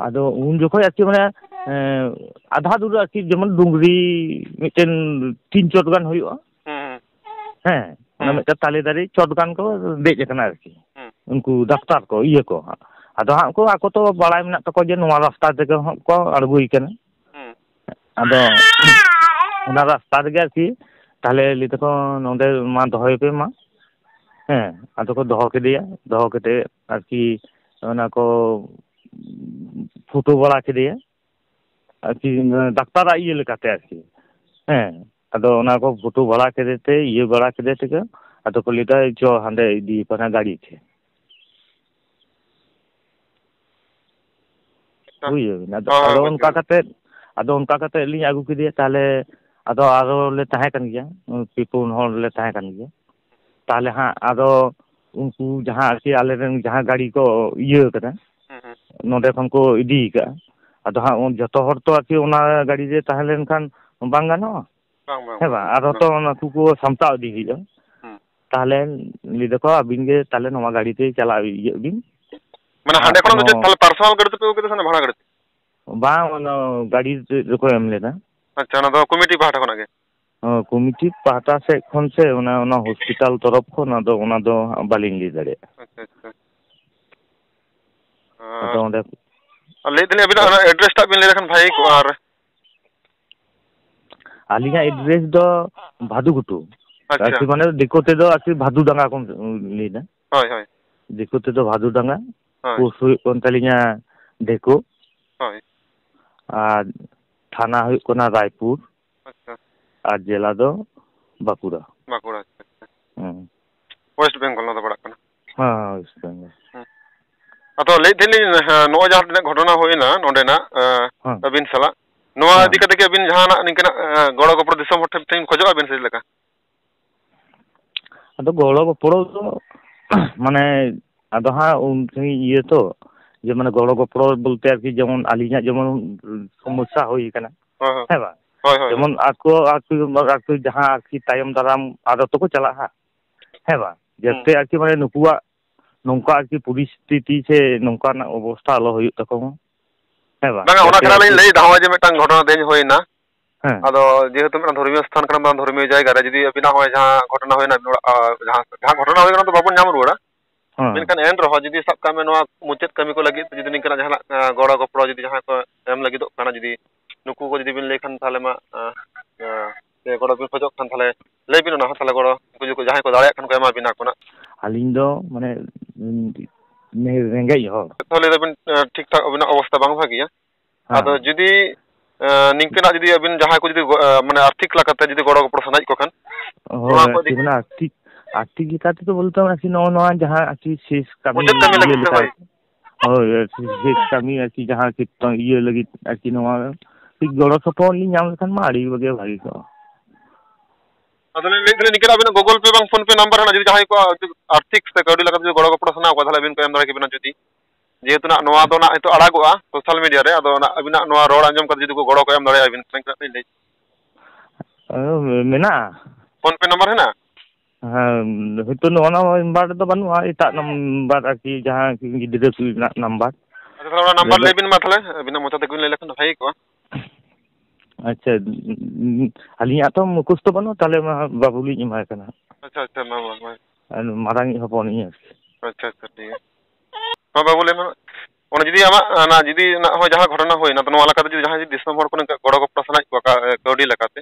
ᱟᱫᱚ ᱩᱱ ᱡᱚᱠᱷᱚᱡ ᱟᱨᱠᱤ ᱢᱟᱱᱮ, ᱮ, ᱟᱫᱷᱟ ᱫᱩᱨ ᱟᱨᱠᱤ ᱡᱮᱢᱚᱱ ᱰᱩᱝᱨᱤ ᱢᱤᱫᱴᱮᱱ ᱛᱤᱱ ᱪᱚᱴ ᱜᱟᱱ ᱦᱩᱭᱩᱜᱼᱟ᱾ ᱦᱩᱸ, ᱦᱩᱸ᱾ ᱦᱮᱸ, ᱚᱱᱟ ᱦᱩᱸ᱾ ᱢᱤᱫᱴᱮᱱ ᱛᱟᱞᱮ ᱫᱟᱨᱮ ᱪᱚᱴ ᱜᱟᱱ ᱠᱚ ᱫᱮᱡ ᱟᱠᱟᱱᱟ ᱟᱨᱠᱤ᱾ ᱦᱩᱸ᱾ ᱩᱱᱠᱩ ᱰᱟᱠᱛᱟᱨ ᱠᱚ, ᱤᱭᱟᱹ ᱠᱚ ᱦᱟᱸᱜ᱾ ᱟᱫᱚ ᱦᱟᱸᱜ ᱠᱚ, ᱟᱠᱚ ᱛᱚ ᱵᱟᱲᱟᱭ ᱢᱮᱱᱟᱜ ᱛᱟᱠᱚᱣᱟ ᱡᱮ ᱱᱚᱣᱟ ᱨᱟᱥᱛᱟ ᱛᱮᱜᱮ ᱦᱟᱸᱜ ᱠᱚ ᱟᱬᱜᱚᱭᱮ ᱠᱟᱱᱟ᱾ ᱦᱩᱸ᱾ ᱟᱫᱚ ᱚᱱᱟ ᱨᱟᱥᱛᱟ ᱨᱮᱜᱮ ᱟᱨᱠᱤ, ᱛᱟᱦᱞᱮ ᱞᱟᱹᱭ ᱫᱟᱠᱚ, "ᱱᱚᱸᱰᱮ ᱢᱟ ᱫᱚᱦᱚᱭ ᱯᱮ ᱢᱟ, ᱦᱮᱸ", ᱟᱫᱚ ᱠᱚ ᱫᱚᱦᱚ ᱠᱮᱫᱮᱭᱟ᱾ ᱫᱚᱦᱚ ᱠᱟᱛᱮ ᱟᱨᱠᱤ ᱚᱱᱟ ᱠᱚ ᱯᱷᱩᱴᱟᱹ ᱵᱟᱲᱟ ᱠᱮᱫᱮᱭᱟ ᱟᱨᱠᱤ, ᱰᱟᱠᱛᱟᱨᱟᱜ ᱤᱭᱟᱹ ᱞᱮᱠᱟᱛᱮ ᱟᱨᱠᱤ, ᱦᱮᱸ᱾ ᱟᱫᱚ ᱚᱱᱟ ᱠᱚ ᱯᱷᱩᱴᱟᱹ ᱵᱟᱲᱟ ᱠᱮᱫᱮ ᱛᱮ, ᱤᱭᱟᱹ ᱵᱟᱲᱟ ᱠᱮᱫᱮ ᱛᱮᱜᱮ, ᱟᱫᱚ ᱠᱚ ᱞᱟᱹᱭ ᱫᱟ, "ᱪᱚ ᱦᱟᱸᱰᱮ ᱤᱫᱤᱭᱮ ᱠᱟᱱᱟ ᱜᱟᱹᱰᱤ ᱛᱮ᱾" ᱟᱪᱪᱷᱟ᱾ ᱵᱩᱡᱷᱟᱹᱣ ᱵᱤᱱ? ᱟᱫᱚ, ᱦᱚᱸ, ᱦᱚᱸ, ᱟᱫᱚ ᱵᱩᱡᱷᱟᱹᱣ᱾ ᱚᱱᱠᱟ ᱠᱟᱛᱮᱫ, ᱟᱫᱚ ᱚᱱᱠᱟ ᱠᱟᱛᱮᱫ ᱞᱤᱧ ᱟᱹᱜᱩ ᱠᱮᱫᱮᱭᱟ᱾ ᱛᱟᱦᱚᱞᱮ ᱟᱫᱚ ᱟᱨᱚ ᱞᱮ ᱛᱟᱦᱮᱸ ᱠᱟᱱ ᱜᱮᱭᱟ, ᱯᱮ ᱯᱩᱱ ᱦᱚᱲ ᱞᱮ ᱛᱟᱦᱮᱸ ᱠᱟᱱ ᱜᱮᱭᱟ᱾ ᱛᱟᱦᱚᱞᱮ ᱦᱟᱸᱜ ᱟᱫᱚ ᱩᱱᱠᱩ ᱡᱟᱦᱟᱸ ᱟᱨᱠᱤ ᱟᱞᱮ ᱨᱮᱱ ᱡᱟᱦᱟᱸ ᱜᱟᱹᱰᱤ ᱠᱚ ᱤᱭᱟᱹ ᱠᱟᱫᱟ, ᱦᱩᱸ, ᱦᱩᱸ᱾ ᱱᱚᱸᱰᱮ ᱠᱷᱚᱱ ᱠᱚ ᱤᱫᱤ ᱠᱟᱜᱼᱟ᱾ ᱟᱫᱚ ᱦᱟᱸᱜ ᱩᱱ ᱡᱚᱛᱚ ᱦᱚᱲ ᱛᱚ ᱟᱨᱠᱤ ᱚᱱᱟ ᱜᱟᱹᱰᱤ ᱨᱮ ᱛᱟᱦᱮᱸ ᱞᱮᱱᱠᱷᱟᱱ ᱵᱟᱝ ᱜᱟᱱᱚᱜᱼᱟ᱾ ᱵᱟᱝ, ᱵᱟᱝ, ᱦᱮᱸ ᱵᱟᱝ, ᱵᱟᱝ, ᱟᱨ ᱦᱚᱸ ᱵᱟᱝ᱾ ᱛᱚ ᱱᱩᱠᱩ ᱠᱚ ᱥᱟᱢᱴᱟᱣ ᱤᱫᱤ ᱦᱩᱭᱩᱜᱼᱟ᱾ ᱦᱩᱸ᱾ ᱛᱟᱦᱚᱞᱮ ᱞᱟᱹᱭ ᱫᱟᱠᱚ, "ᱟᱹᱵᱤᱱ ᱜᱮ ᱛᱟᱦᱚᱞᱮ ᱱᱚᱣᱟ ᱜᱟᱹᱰᱤ ᱛᱮ ᱪᱟᱞᱟᱣ ᱤᱭᱟᱹᱜ ᱵᱤᱱ᱾" ᱢᱟᱱᱮ ᱟᱨ ᱦᱟᱸᱰᱮ ᱠᱷᱚᱱᱟᱜ ᱫᱚ ᱠᱳᱱᱳ ᱪᱮᱫ ᱛᱟᱦᱚᱞᱮ ᱯᱟᱨᱥᱚᱱᱟᱞ ᱜᱟᱹᱰᱤ ᱛᱮᱯᱮ ᱟᱹᱜᱩ ᱠᱮᱫᱟ ᱥᱮ ᱚᱱᱟ ᱵᱷᱟᱲᱟ ᱜᱟᱹᱰᱤ ᱛᱮ? ᱵᱟᱝ, ᱚᱱᱟ ᱜᱟᱹᱰᱤ ᱨᱮᱠᱚ ᱮᱢ ᱞᱮᱫᱟ᱾ ᱟᱪᱪᱷᱟ, ᱚᱱᱟ ᱫᱚ ᱠᱚᱢᱤᱴᱤ ᱯᱟᱦᱴᱟ ᱠᱷᱚᱱᱟᱜ ᱜᱮ? ᱚ, ᱠᱚᱢᱤᱴᱤ ᱯᱟᱦᱴᱟ ᱥᱮᱫ ᱠᱷᱚᱱ ᱥᱮ ᱚᱱᱟ, ᱚᱱᱟ ᱦᱚᱥᱯᱤᱴᱟᱞ ᱛᱚᱨᱚᱯ ᱠᱷᱚᱱ, ᱟᱫᱚ ᱚᱱᱟ ᱫᱚ ᱦᱟᱸᱜ ᱵᱟᱹᱞᱤᱧ ᱞᱟᱹᱭ ᱫᱟᱲᱮᱭᱟᱜᱼᱟ᱾ ᱟᱪᱪᱷᱟ, ᱟᱪᱪᱷᱟ᱾ ᱟᱫᱚ ᱟᱨ, ᱚᱸᱰᱮ ᱟᱨ ᱞᱟᱹᱭ ᱫᱟᱞᱤᱧ ᱟᱹᱵᱤᱱᱟᱜ ᱚᱱᱟ ᱮᱰᱨᱮᱥ ᱴᱟᱜ ᱵᱤᱱ ᱞᱟᱹᱭ ᱞᱮᱠᱷᱟᱱ ᱵᱷᱟᱹᱜᱤ ᱠᱚᱜᱼᱟ᱾ ᱟᱨ ᱟᱹᱞᱤᱧᱟᱜ ᱮᱰᱨᱮᱥ ᱫᱚ ᱵᱷᱟᱫᱩ ᱜᱷᱩᱴᱩ᱾ ᱟᱪᱪᱷᱟ᱾ ᱟᱨᱠᱤ ᱢᱟᱱᱮ ᱫᱤᱠᱩ ᱛᱮᱫᱚ ᱟᱨᱠᱤ ᱵᱷᱟᱫᱩ ᱰᱟᱸᱜᱟ ᱠᱚ ᱞᱟᱹᱭᱫᱟ᱾ ᱦᱳᱭ, ᱦᱳᱭ᱾ ᱫᱤᱠᱩ ᱛᱮᱫᱚ ᱵᱷᱟᱫᱩ ᱰᱟᱸᱜᱟ᱾ ᱦᱳᱭ᱾ ᱯᱳᱥᱴ ᱦᱩᱭᱩᱜ ᱠᱟᱱ ᱛᱟᱹᱞᱤᱧᱟ ᱰᱷᱮᱠᱳ᱾ ᱦᱳᱭ᱾ ᱟᱨ ᱛᱷᱟᱱᱟ ᱦᱩᱭᱩᱜ ᱠᱟᱱᱟ ᱨᱟᱭᱯᱩᱨ᱾ ᱟᱪᱪᱷᱟ᱾ ᱟᱨ ᱡᱮᱞᱟ ᱫᱚ ᱵᱟᱸᱠᱩᱲᱟ᱾ ᱵᱟᱸᱠᱩᱲᱟ, ᱟᱪᱪᱷᱟ, ᱟᱪᱪᱷᱟ᱾ ᱦᱩᱸ᱾ ᱳᱭᱮᱥᱴ ᱵᱮᱝᱜᱚᱞ ᱱᱚᱣᱟ ᱫᱚ ᱯᱟᱲᱟᱜ ᱠᱟᱱᱟ᱾ ᱦᱮᱸ, ᱳᱭᱮᱥᱴ ᱵᱮᱝᱜᱚᱞ᱾ ᱦᱩᱸ᱾ ᱟᱫᱚ ᱞᱟᱹᱭᱮᱫ ᱛᱟᱦᱮᱸᱱ ᱞᱤᱧ, ᱦᱮᱸ, ᱱᱚᱜᱼᱚᱭ ᱡᱟᱦᱟᱸ ᱛᱤᱱᱟᱹᱜ ᱜᱷᱚᱴᱚᱱᱟ ᱦᱩᱭᱱᱟ ᱱᱚᱸᱰᱮᱱᱟᱜ, ᱮᱸ, ᱦᱮᱸ᱾ ᱟᱹᱵᱤᱱ ᱥᱟᱞᱟᱜ, ᱱᱚᱣᱟ ᱦᱮᱸ᱾ ᱤᱫᱤ ᱠᱟᱛᱮ ᱜᱮ ᱟᱹᱵᱤᱱ ᱡᱟᱦᱟᱱᱟᱜ ᱱᱤᱝᱠᱟᱹᱱᱟᱜ, ᱮᱸ, ᱜᱚᱲᱚ ᱜᱚᱯᱚᱲᱚ ᱫᱤᱥᱚᱢ ᱦᱚᱲ ᱴᱷᱮᱱ ᱠᱷᱚᱡᱚᱜ ᱟᱹᱵᱤᱱ ᱥᱮ ᱪᱮᱫ ᱞᱮᱠᱟ? ᱟᱫᱚ ᱜᱚᱲᱚ ᱜᱚᱯᱚᱲᱚ ᱫᱚ, ᱢᱟᱱᱮ, ᱟᱫᱚ ᱦᱟᱸᱜ ᱩᱱ ᱥᱟᱺᱜᱤᱧ ᱤᱭᱟᱹ ᱛᱚ, ᱡᱮ ᱢᱟᱱᱮ ᱜᱚᱲᱚ ᱜᱚᱯᱚᱲᱚ ᱵᱚᱞᱛᱮ ᱟᱨᱠᱤ ᱡᱮᱢᱚᱱ ᱟᱹᱞᱤᱧᱟᱜ ᱡᱮᱢᱚᱱ ᱥᱚᱢᱚᱥᱥᱟ ᱦᱩᱭ ᱠᱟᱱᱟ, ᱦᱳᱭ, ᱦᱳᱭ᱾ ᱦᱮᱸ ᱵᱟᱝ? ᱦᱳᱭ, ᱦᱳᱭ, ᱦᱳᱭ᱾ ᱡᱮᱢᱚᱱ ᱟᱠᱚ, ᱟᱠᱚ, ᱟᱠᱚ ᱡᱟᱦᱟᱸ ᱟᱨᱠᱤ ᱛᱟᱭᱚᱢ ᱫᱟᱨᱟᱢ ᱟᱨᱚ ᱛᱚᱠᱚ ᱪᱟᱞᱟᱜᱼᱟ ᱦᱟᱸᱜ, ᱦᱮᱸ ᱵᱟᱝ? ᱦᱩᱸ᱾ ᱡᱟᱛᱮ ᱟᱨᱠᱤ ᱢᱟᱱᱮ ᱱᱩᱠᱩᱣᱟᱜ ᱱᱚᱝᱠᱟ ᱟᱨᱠᱤ ᱯᱚᱨᱤᱥᱛᱷᱤᱛᱤ ᱥᱮ ᱱᱚᱝᱠᱟᱱᱟᱜ ᱚᱵᱚᱥᱛᱷᱟ ᱟᱞᱚ ᱦᱩᱭᱩᱜ ᱛᱟᱠᱚ ᱢᱟ, ᱦᱮᱸ ᱵᱟᱝ? ᱵᱟᱝᱟ, ᱚᱱᱟ ᱡᱟᱛᱮ ᱠᱷᱟᱹᱛᱤᱨ ᱟᱨᱠᱤ ᱞᱤᱧ ᱞᱟᱹᱭᱫᱟ, ᱱᱚᱜᱼᱚᱭ ᱡᱮ ᱢᱤᱫᱴᱟᱝ ᱜᱷᱚᱴᱚᱱᱟ ᱛᱮᱦᱮᱧ ᱦᱩᱭᱱᱟ, ᱦᱮᱸ᱾ ᱟᱫᱚ ᱡᱮᱦᱮᱛᱩ ᱢᱤᱫᱴᱟᱝ ᱫᱷᱚᱨᱢᱤᱭᱚ ᱥᱛᱷᱟᱱ ᱠᱟᱱᱟ, ᱢᱤᱫᱴᱟᱝ ᱫᱷᱚᱨᱢᱤᱭᱚ ᱡᱟᱭᱜᱟ ᱨᱮ ᱡᱩᱫᱤ ᱟᱹᱵᱤᱱᱟᱜ ᱱᱚᱜᱼᱚᱭ ᱡᱟᱦᱟᱸ ᱜᱷᱚᱴᱚᱱᱟ ᱦᱩᱭᱱᱟ, ᱟᱹᱵᱤᱱ ᱚᱲᱟᱜ, ᱟᱨ ᱡᱟᱦᱟᱸ, ᱡᱟᱦᱟᱸ ᱜᱷᱚᱴᱚᱱᱟ ᱦᱩᱭ ᱠᱟᱱᱟ, ᱚᱱᱟ ᱫᱚ ᱵᱟᱵᱚᱱ ᱧᱟᱢ ᱨᱩᱣᱟᱹᱲᱟ᱾ ᱦᱮᱸ᱾ ᱢᱮᱱᱠᱷᱟᱱ ᱮᱱ ᱨᱮᱦᱚᱸ ᱡᱩᱫᱤ ᱥᱟᱵ ᱠᱟᱜ ᱢᱮ ᱱᱚᱣᱟ ᱢᱩᱪᱟᱹᱫ ᱠᱟᱹᱢᱤ ᱠᱚ ᱞᱟᱹᱜᱤᱫ ᱛᱮ ᱡᱩᱫᱤ ᱱᱤᱝᱠᱟᱱᱟᱜ ᱡᱟᱦᱟᱱᱟᱜ, ᱟᱸ, ᱜᱚᱲᱚ ᱜᱚᱯᱚᱲᱚ ᱡᱩᱫᱤ ᱡᱟᱦᱟᱸᱭ ᱠᱚ ᱮᱢ ᱞᱟᱹᱜᱤᱫᱚᱜ ᱠᱟᱱᱟ, ᱡᱩᱫᱤ ᱱᱩᱠᱩ ᱠᱚ ᱡᱩᱫᱤ ᱵᱤᱱ ᱞᱟᱹᱭ ᱠᱷᱟᱱ ᱛᱟᱦᱚᱞᱮ ᱢᱟ, ᱟᱸ, ᱟᱸ, ᱥᱮ ᱜᱚᱲᱚ ᱵᱤᱱ ᱠᱷᱚᱡᱚᱜ ᱠᱷᱟᱱ ᱛᱟᱦᱚᱞᱮ ᱞᱟᱹᱭ ᱵᱤᱱ ᱚᱱᱟ ᱦᱚᱸ, ᱛᱟᱦᱚᱞᱮ ᱜᱚᱲᱚ ᱩᱱᱠᱩ ᱡᱩᱫᱤ ᱡᱟᱦᱟᱸᱭ ᱠᱚ ᱫᱟᱲᱮᱭᱟᱜ ᱠᱷᱟᱱ ᱠᱚ ᱮᱢᱟ ᱵᱤᱱᱟ ᱠᱚ ᱱᱟᱜ᱾ ᱟᱹᱞᱤᱧ ᱫᱚ ᱢᱟᱱᱮ, ᱩᱸ, ᱨᱮᱸᱜᱮᱡ ᱦᱚᱲ᱾ ᱛᱟᱦᱚᱞᱮ ᱞᱟᱹᱭ ᱫᱟᱵᱤᱱ, ᱟᱸ, ᱴᱷᱤᱠ ᱴᱷᱟᱠ ᱟᱹᱵᱤᱱᱟᱜ ᱚᱵᱚᱥᱛᱟ ᱵᱟᱝ ᱵᱷᱟᱹᱜᱤᱭᱟ᱾ ᱦᱮᱸ, ᱟᱫᱚ ᱦᱮᱸ᱾ ᱡᱩᱫᱤ, ᱮᱸ, ᱱᱤᱝᱠᱟᱹᱱᱟᱜ ᱡᱩᱫᱤ ᱟᱹᱵᱤᱱ ᱡᱟᱦᱟᱸᱭ ᱠᱚ ᱡᱩᱫᱤ ᱜᱚ-, ᱮᱸ, ᱢᱟᱱᱮ ᱟᱨᱛᱷᱤᱠ ᱞᱮᱠᱟᱛᱮ ᱡᱩᱫᱤ ᱜᱚᱲᱚ ᱜᱚᱯᱚᱲᱚ ᱥᱟᱱᱟᱭᱮᱫ ᱠᱚ ᱠᱷᱟᱱ, ᱦᱳᱭ, ᱱᱚᱣᱟ ᱠᱚ ᱟᱨᱠᱤ ᱤᱫᱤ ᱢᱟᱱᱮ ᱟᱨᱛᱷᱤᱠ, ᱟᱨᱛᱷᱤᱠ ᱞᱮᱠᱟ ᱛᱮᱫᱚ ᱵᱚᱞᱛᱮ ᱟᱨᱠᱤ ᱱᱚᱜᱼᱚ ᱱᱚᱣᱟ ᱡᱟᱦᱟᱸ ᱟᱨᱠᱤ ᱥᱮᱥ ᱠᱟᱹᱢᱤ ᱢᱩᱪᱟᱹᱫ ᱠᱟᱹᱢᱤ ᱤᱭᱟᱹ ᱞᱟᱹᱜᱤᱫ ᱛᱮ, ᱞᱮᱠᱟ ᱦᱳᱭ᱾ ᱟᱨᱠᱤ, ᱦᱳᱭ, ᱟᱨᱠᱤ ᱥᱮᱥ ᱠᱟᱹᱢᱤ ᱟᱨᱠᱤ ᱡᱟᱦᱟᱸ ᱠᱤᱨᱛᱚᱱ ᱤᱭᱟᱹ ᱞᱟᱹᱜᱤᱫ ᱟᱨᱠᱤ ᱱᱚᱣᱟ ᱠᱟᱹᱡ ᱜᱚᱲᱚ ᱥᱚᱯᱚᱦᱚᱫ ᱞᱤᱧ ᱧᱟᱢ ᱞᱮᱠᱷᱟᱱ ᱢᱟ ᱟᱹᱰᱤ ᱜᱮ ᱵᱷᱟᱹᱜᱤ ᱠᱚᱜᱼᱟ᱾ ᱟᱫᱚ ᱞᱤᱧ ᱞᱟᱹᱭᱮᱫ ᱛᱟᱦᱮᱸᱫ ᱱᱤᱝᱠᱟᱹᱱᱟᱜ ᱟᱹᱵᱤᱱᱟᱜ Google Pay ᱵᱟᱝ PhonePe number ᱦᱮᱱᱟᱜᱼᱟ, ᱡᱩᱫᱤ ᱡᱟᱦᱟᱸᱭ ᱠᱚ ᱟᱨᱛᱷᱤᱠ ᱥᱮ ᱠᱟᱹᱣᱰᱤ ᱞᱮᱠᱟᱛᱮ ᱡᱩᱫᱤ ᱜᱚᱲᱚ ᱜᱚᱯᱚᱲᱚ ᱥᱟᱱᱟ ᱠᱚᱣᱟ, ᱛᱟᱦᱚᱞᱮ ᱟᱹᱵᱤᱱ ᱠᱚ ᱮᱢ ᱫᱟᱲᱮ ᱠᱮᱵᱤᱱᱟ ᱡᱩᱫᱤ᱾ ᱡᱮᱦᱮᱛᱩ ᱱᱟᱜ ᱱᱚᱣᱟ ᱫᱚ ᱱᱟᱜ ᱱᱤᱛᱚᱜ ᱟᱲᱟᱜᱚᱜᱼᱟ social media ᱨᱮ, ᱟᱫᱚ ᱱᱟᱜ ᱟᱹᱵᱤᱱᱟᱜ ᱱᱚᱣᱟ ᱨᱚᱲ ᱟᱸᱡᱚᱢ ᱠᱟᱛᱮ ᱡᱩᱫᱤ ᱠᱚ ᱜᱚᱲᱚ ᱠᱚ ᱮᱢ ᱫᱟᱲᱮᱭᱟᱜᱼᱟ, ᱟᱹᱵᱤᱱ ᱴᱷᱮᱱ ᱠᱷᱚᱱᱟᱜ ᱞᱤᱧ ᱞᱟᱹᱭ᱾ ᱚ, ᱢᱮᱱᱟᱜᱼᱟ᱾ PhonePe number ᱦᱮᱱᱟᱜᱼᱟ? ᱦᱮᱸ, ᱦᱳᱭᱛᱳ ᱱᱚᱣᱟ ᱱᱟᱢᱵᱟᱨ ᱨᱮᱫᱚ ᱵᱟᱹᱱᱩᱜᱼᱟ, ᱮᱴᱟᱜ ᱱᱟᱢᱵᱟᱨ ᱟᱨᱠᱤ, ᱡᱟᱦᱟᱸ ᱜᱤᱫᱽᱨᱟᱹ ᱠᱚ ᱨᱮᱱᱟᱜ ᱱᱟᱢᱵᱟᱨ᱾ ᱟᱪᱪᱷᱟ, ᱛᱟᱦᱚᱞᱮ ᱚᱱᱟ ᱱᱟᱢᱵᱟᱨ ᱡᱟᱦᱟᱸ ᱞᱟᱹᱭ ᱵᱤᱱ ᱢᱟ ᱛᱟᱦᱚᱞᱮ, ᱟᱹᱵᱤᱱᱟᱜ ᱢᱚᱪᱟ ᱛᱮᱜᱮ ᱵᱤᱱ ᱞᱟᱹᱭ ᱞᱮᱠᱷᱟᱱ ᱫᱚ ᱵᱷᱟᱜᱮ ᱠᱚᱜᱼᱟ᱾ ᱟᱪᱪᱷᱟ, ᱟᱹᱞᱤᱧᱟᱜ ᱛᱚ ᱢᱩᱠᱷᱚᱥᱛᱚ ᱵᱟᱹᱱᱩᱜᱼᱟ, ᱛᱟᱦᱚᱞᱮ ᱢᱟ ᱵᱟᱹᱵᱩ ᱞᱤᱧ ᱮᱢᱟᱭ ᱠᱟᱱᱟ᱾ ᱟᱪᱪᱷᱟ, ᱟᱪᱪᱷᱟ, ᱢᱟ, ᱢᱟ, ᱢᱟ᱾ ᱟᱨ ᱢᱟᱨᱟᱝᱤᱡ ᱦᱚᱯᱚᱱᱤᱡ ᱟᱨᱠᱤ᱾ ᱟᱪᱪᱷᱟ, ᱟᱪᱪᱷᱟ, ᱴᱷᱤᱠ ᱜᱮᱭᱟ᱾ ᱢᱟ ᱵᱟᱹᱵᱩ, ᱞᱟᱹᱭ ᱢᱮ᱾ ᱚᱱᱟ ᱡᱩᱫᱤ ᱟᱢᱟᱜ, ᱚᱱᱟ ᱡᱩᱫᱤ ᱱᱟᱜ ᱦᱚᱸ ᱡᱟᱦᱟᱸ ᱜᱷᱚᱴᱚᱱᱟ ᱦᱩᱭᱱᱟ, ᱛᱚ ᱱᱚᱣᱟ ᱞᱮᱠᱟᱛᱮ ᱡᱩᱫᱤ ᱡᱟᱦᱟᱸᱭ ᱡᱩᱫᱤ ᱫᱤᱥᱚᱢ ᱦᱚᱲ ᱠᱚ ᱱᱤᱝᱠᱟ ᱜᱚᱲᱚ ᱜᱚᱯᱚᱲᱚ ᱥᱟᱱᱟᱭᱮᱫ ᱠᱚᱣᱟ, ᱠᱟ-, ᱠᱟᱹᱣᱰᱤ ᱞᱮᱠᱟᱛᱮ,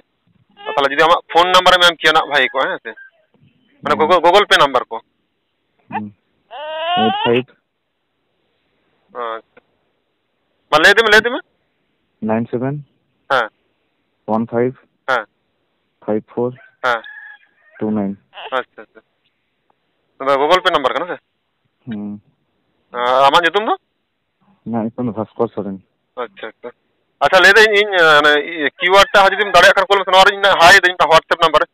ᱛᱟᱦᱚᱞᱮ ᱡᱩᱫᱤ ᱟᱢᱟᱜ ᱯᱷᱳᱱ ᱱᱟᱢᱵᱟᱨᱮᱢ ᱮᱢ ᱠᱮᱭᱟ ᱱᱟᱜ ᱵᱷᱟᱜᱮ ᱠᱚᱜᱼᱟ, ᱦᱮᱸ ᱥᱮ? ᱢᱟᱱᱮ ᱦᱩᱸ᱾ Google, Google Pay ᱱᱟᱢᱵᱟᱨ ᱠᱚ᱾ ᱦᱩᱸ᱾ Eight five. ᱟᱪᱪᱷᱟ᱾ ᱢᱟ ᱞᱟᱹᱭ ᱤᱫᱤ ᱢᱮ, ᱞᱟᱹᱭ ᱤᱫᱤ ᱢᱮ᱾ Nine seven. ᱦᱮᱸ᱾ One five. ᱦᱮᱸ᱾ Five four. ᱦᱮᱸ᱾ Two nine. ᱟᱪᱪᱷᱟ, ᱟᱪᱪᱷᱟ᱾ ᱱᱚᱣᱟ Google Pay ᱱᱟᱢᱵᱟᱨ ᱠᱟᱱᱟ ᱥᱮ? ᱦᱩᱸ᱾ ᱟᱨ ᱟᱢᱟᱜ ᱧᱩᱛᱩᱢ ᱫᱚ? ᱤᱧᱟᱹᱜ ᱧᱩᱛᱩᱢ ᱫᱚ ᱵᱷᱟᱥᱠᱚᱨ ᱥᱚᱨᱮᱱ᱾ ᱟᱪᱪᱷᱟ, ᱟᱪᱪᱷᱟ᱾ ᱟᱪᱪᱷᱟ, ᱞᱟᱹᱭ ᱫᱟᱹᱧ ᱤᱧ, ᱚᱱᱮ, ᱤᱭᱟᱹ, ᱠᱤᱭᱩ ᱟᱨ ᱴᱟᱜ ᱦᱚᱸ ᱡᱩᱫᱤᱢ ᱫᱟᱲᱮᱭᱟᱜ ᱠᱷᱟᱱ ᱠᱩᱞ ᱢᱮᱥᱮ᱾ ᱱᱚᱣᱟ ᱨᱮ ᱤᱧ ᱦᱟᱭ ᱫᱟᱹᱧ, ᱢᱤᱫᱴᱟᱝ WhatsApp ᱱᱟᱢᱵᱟᱨ ᱨᱮ᱾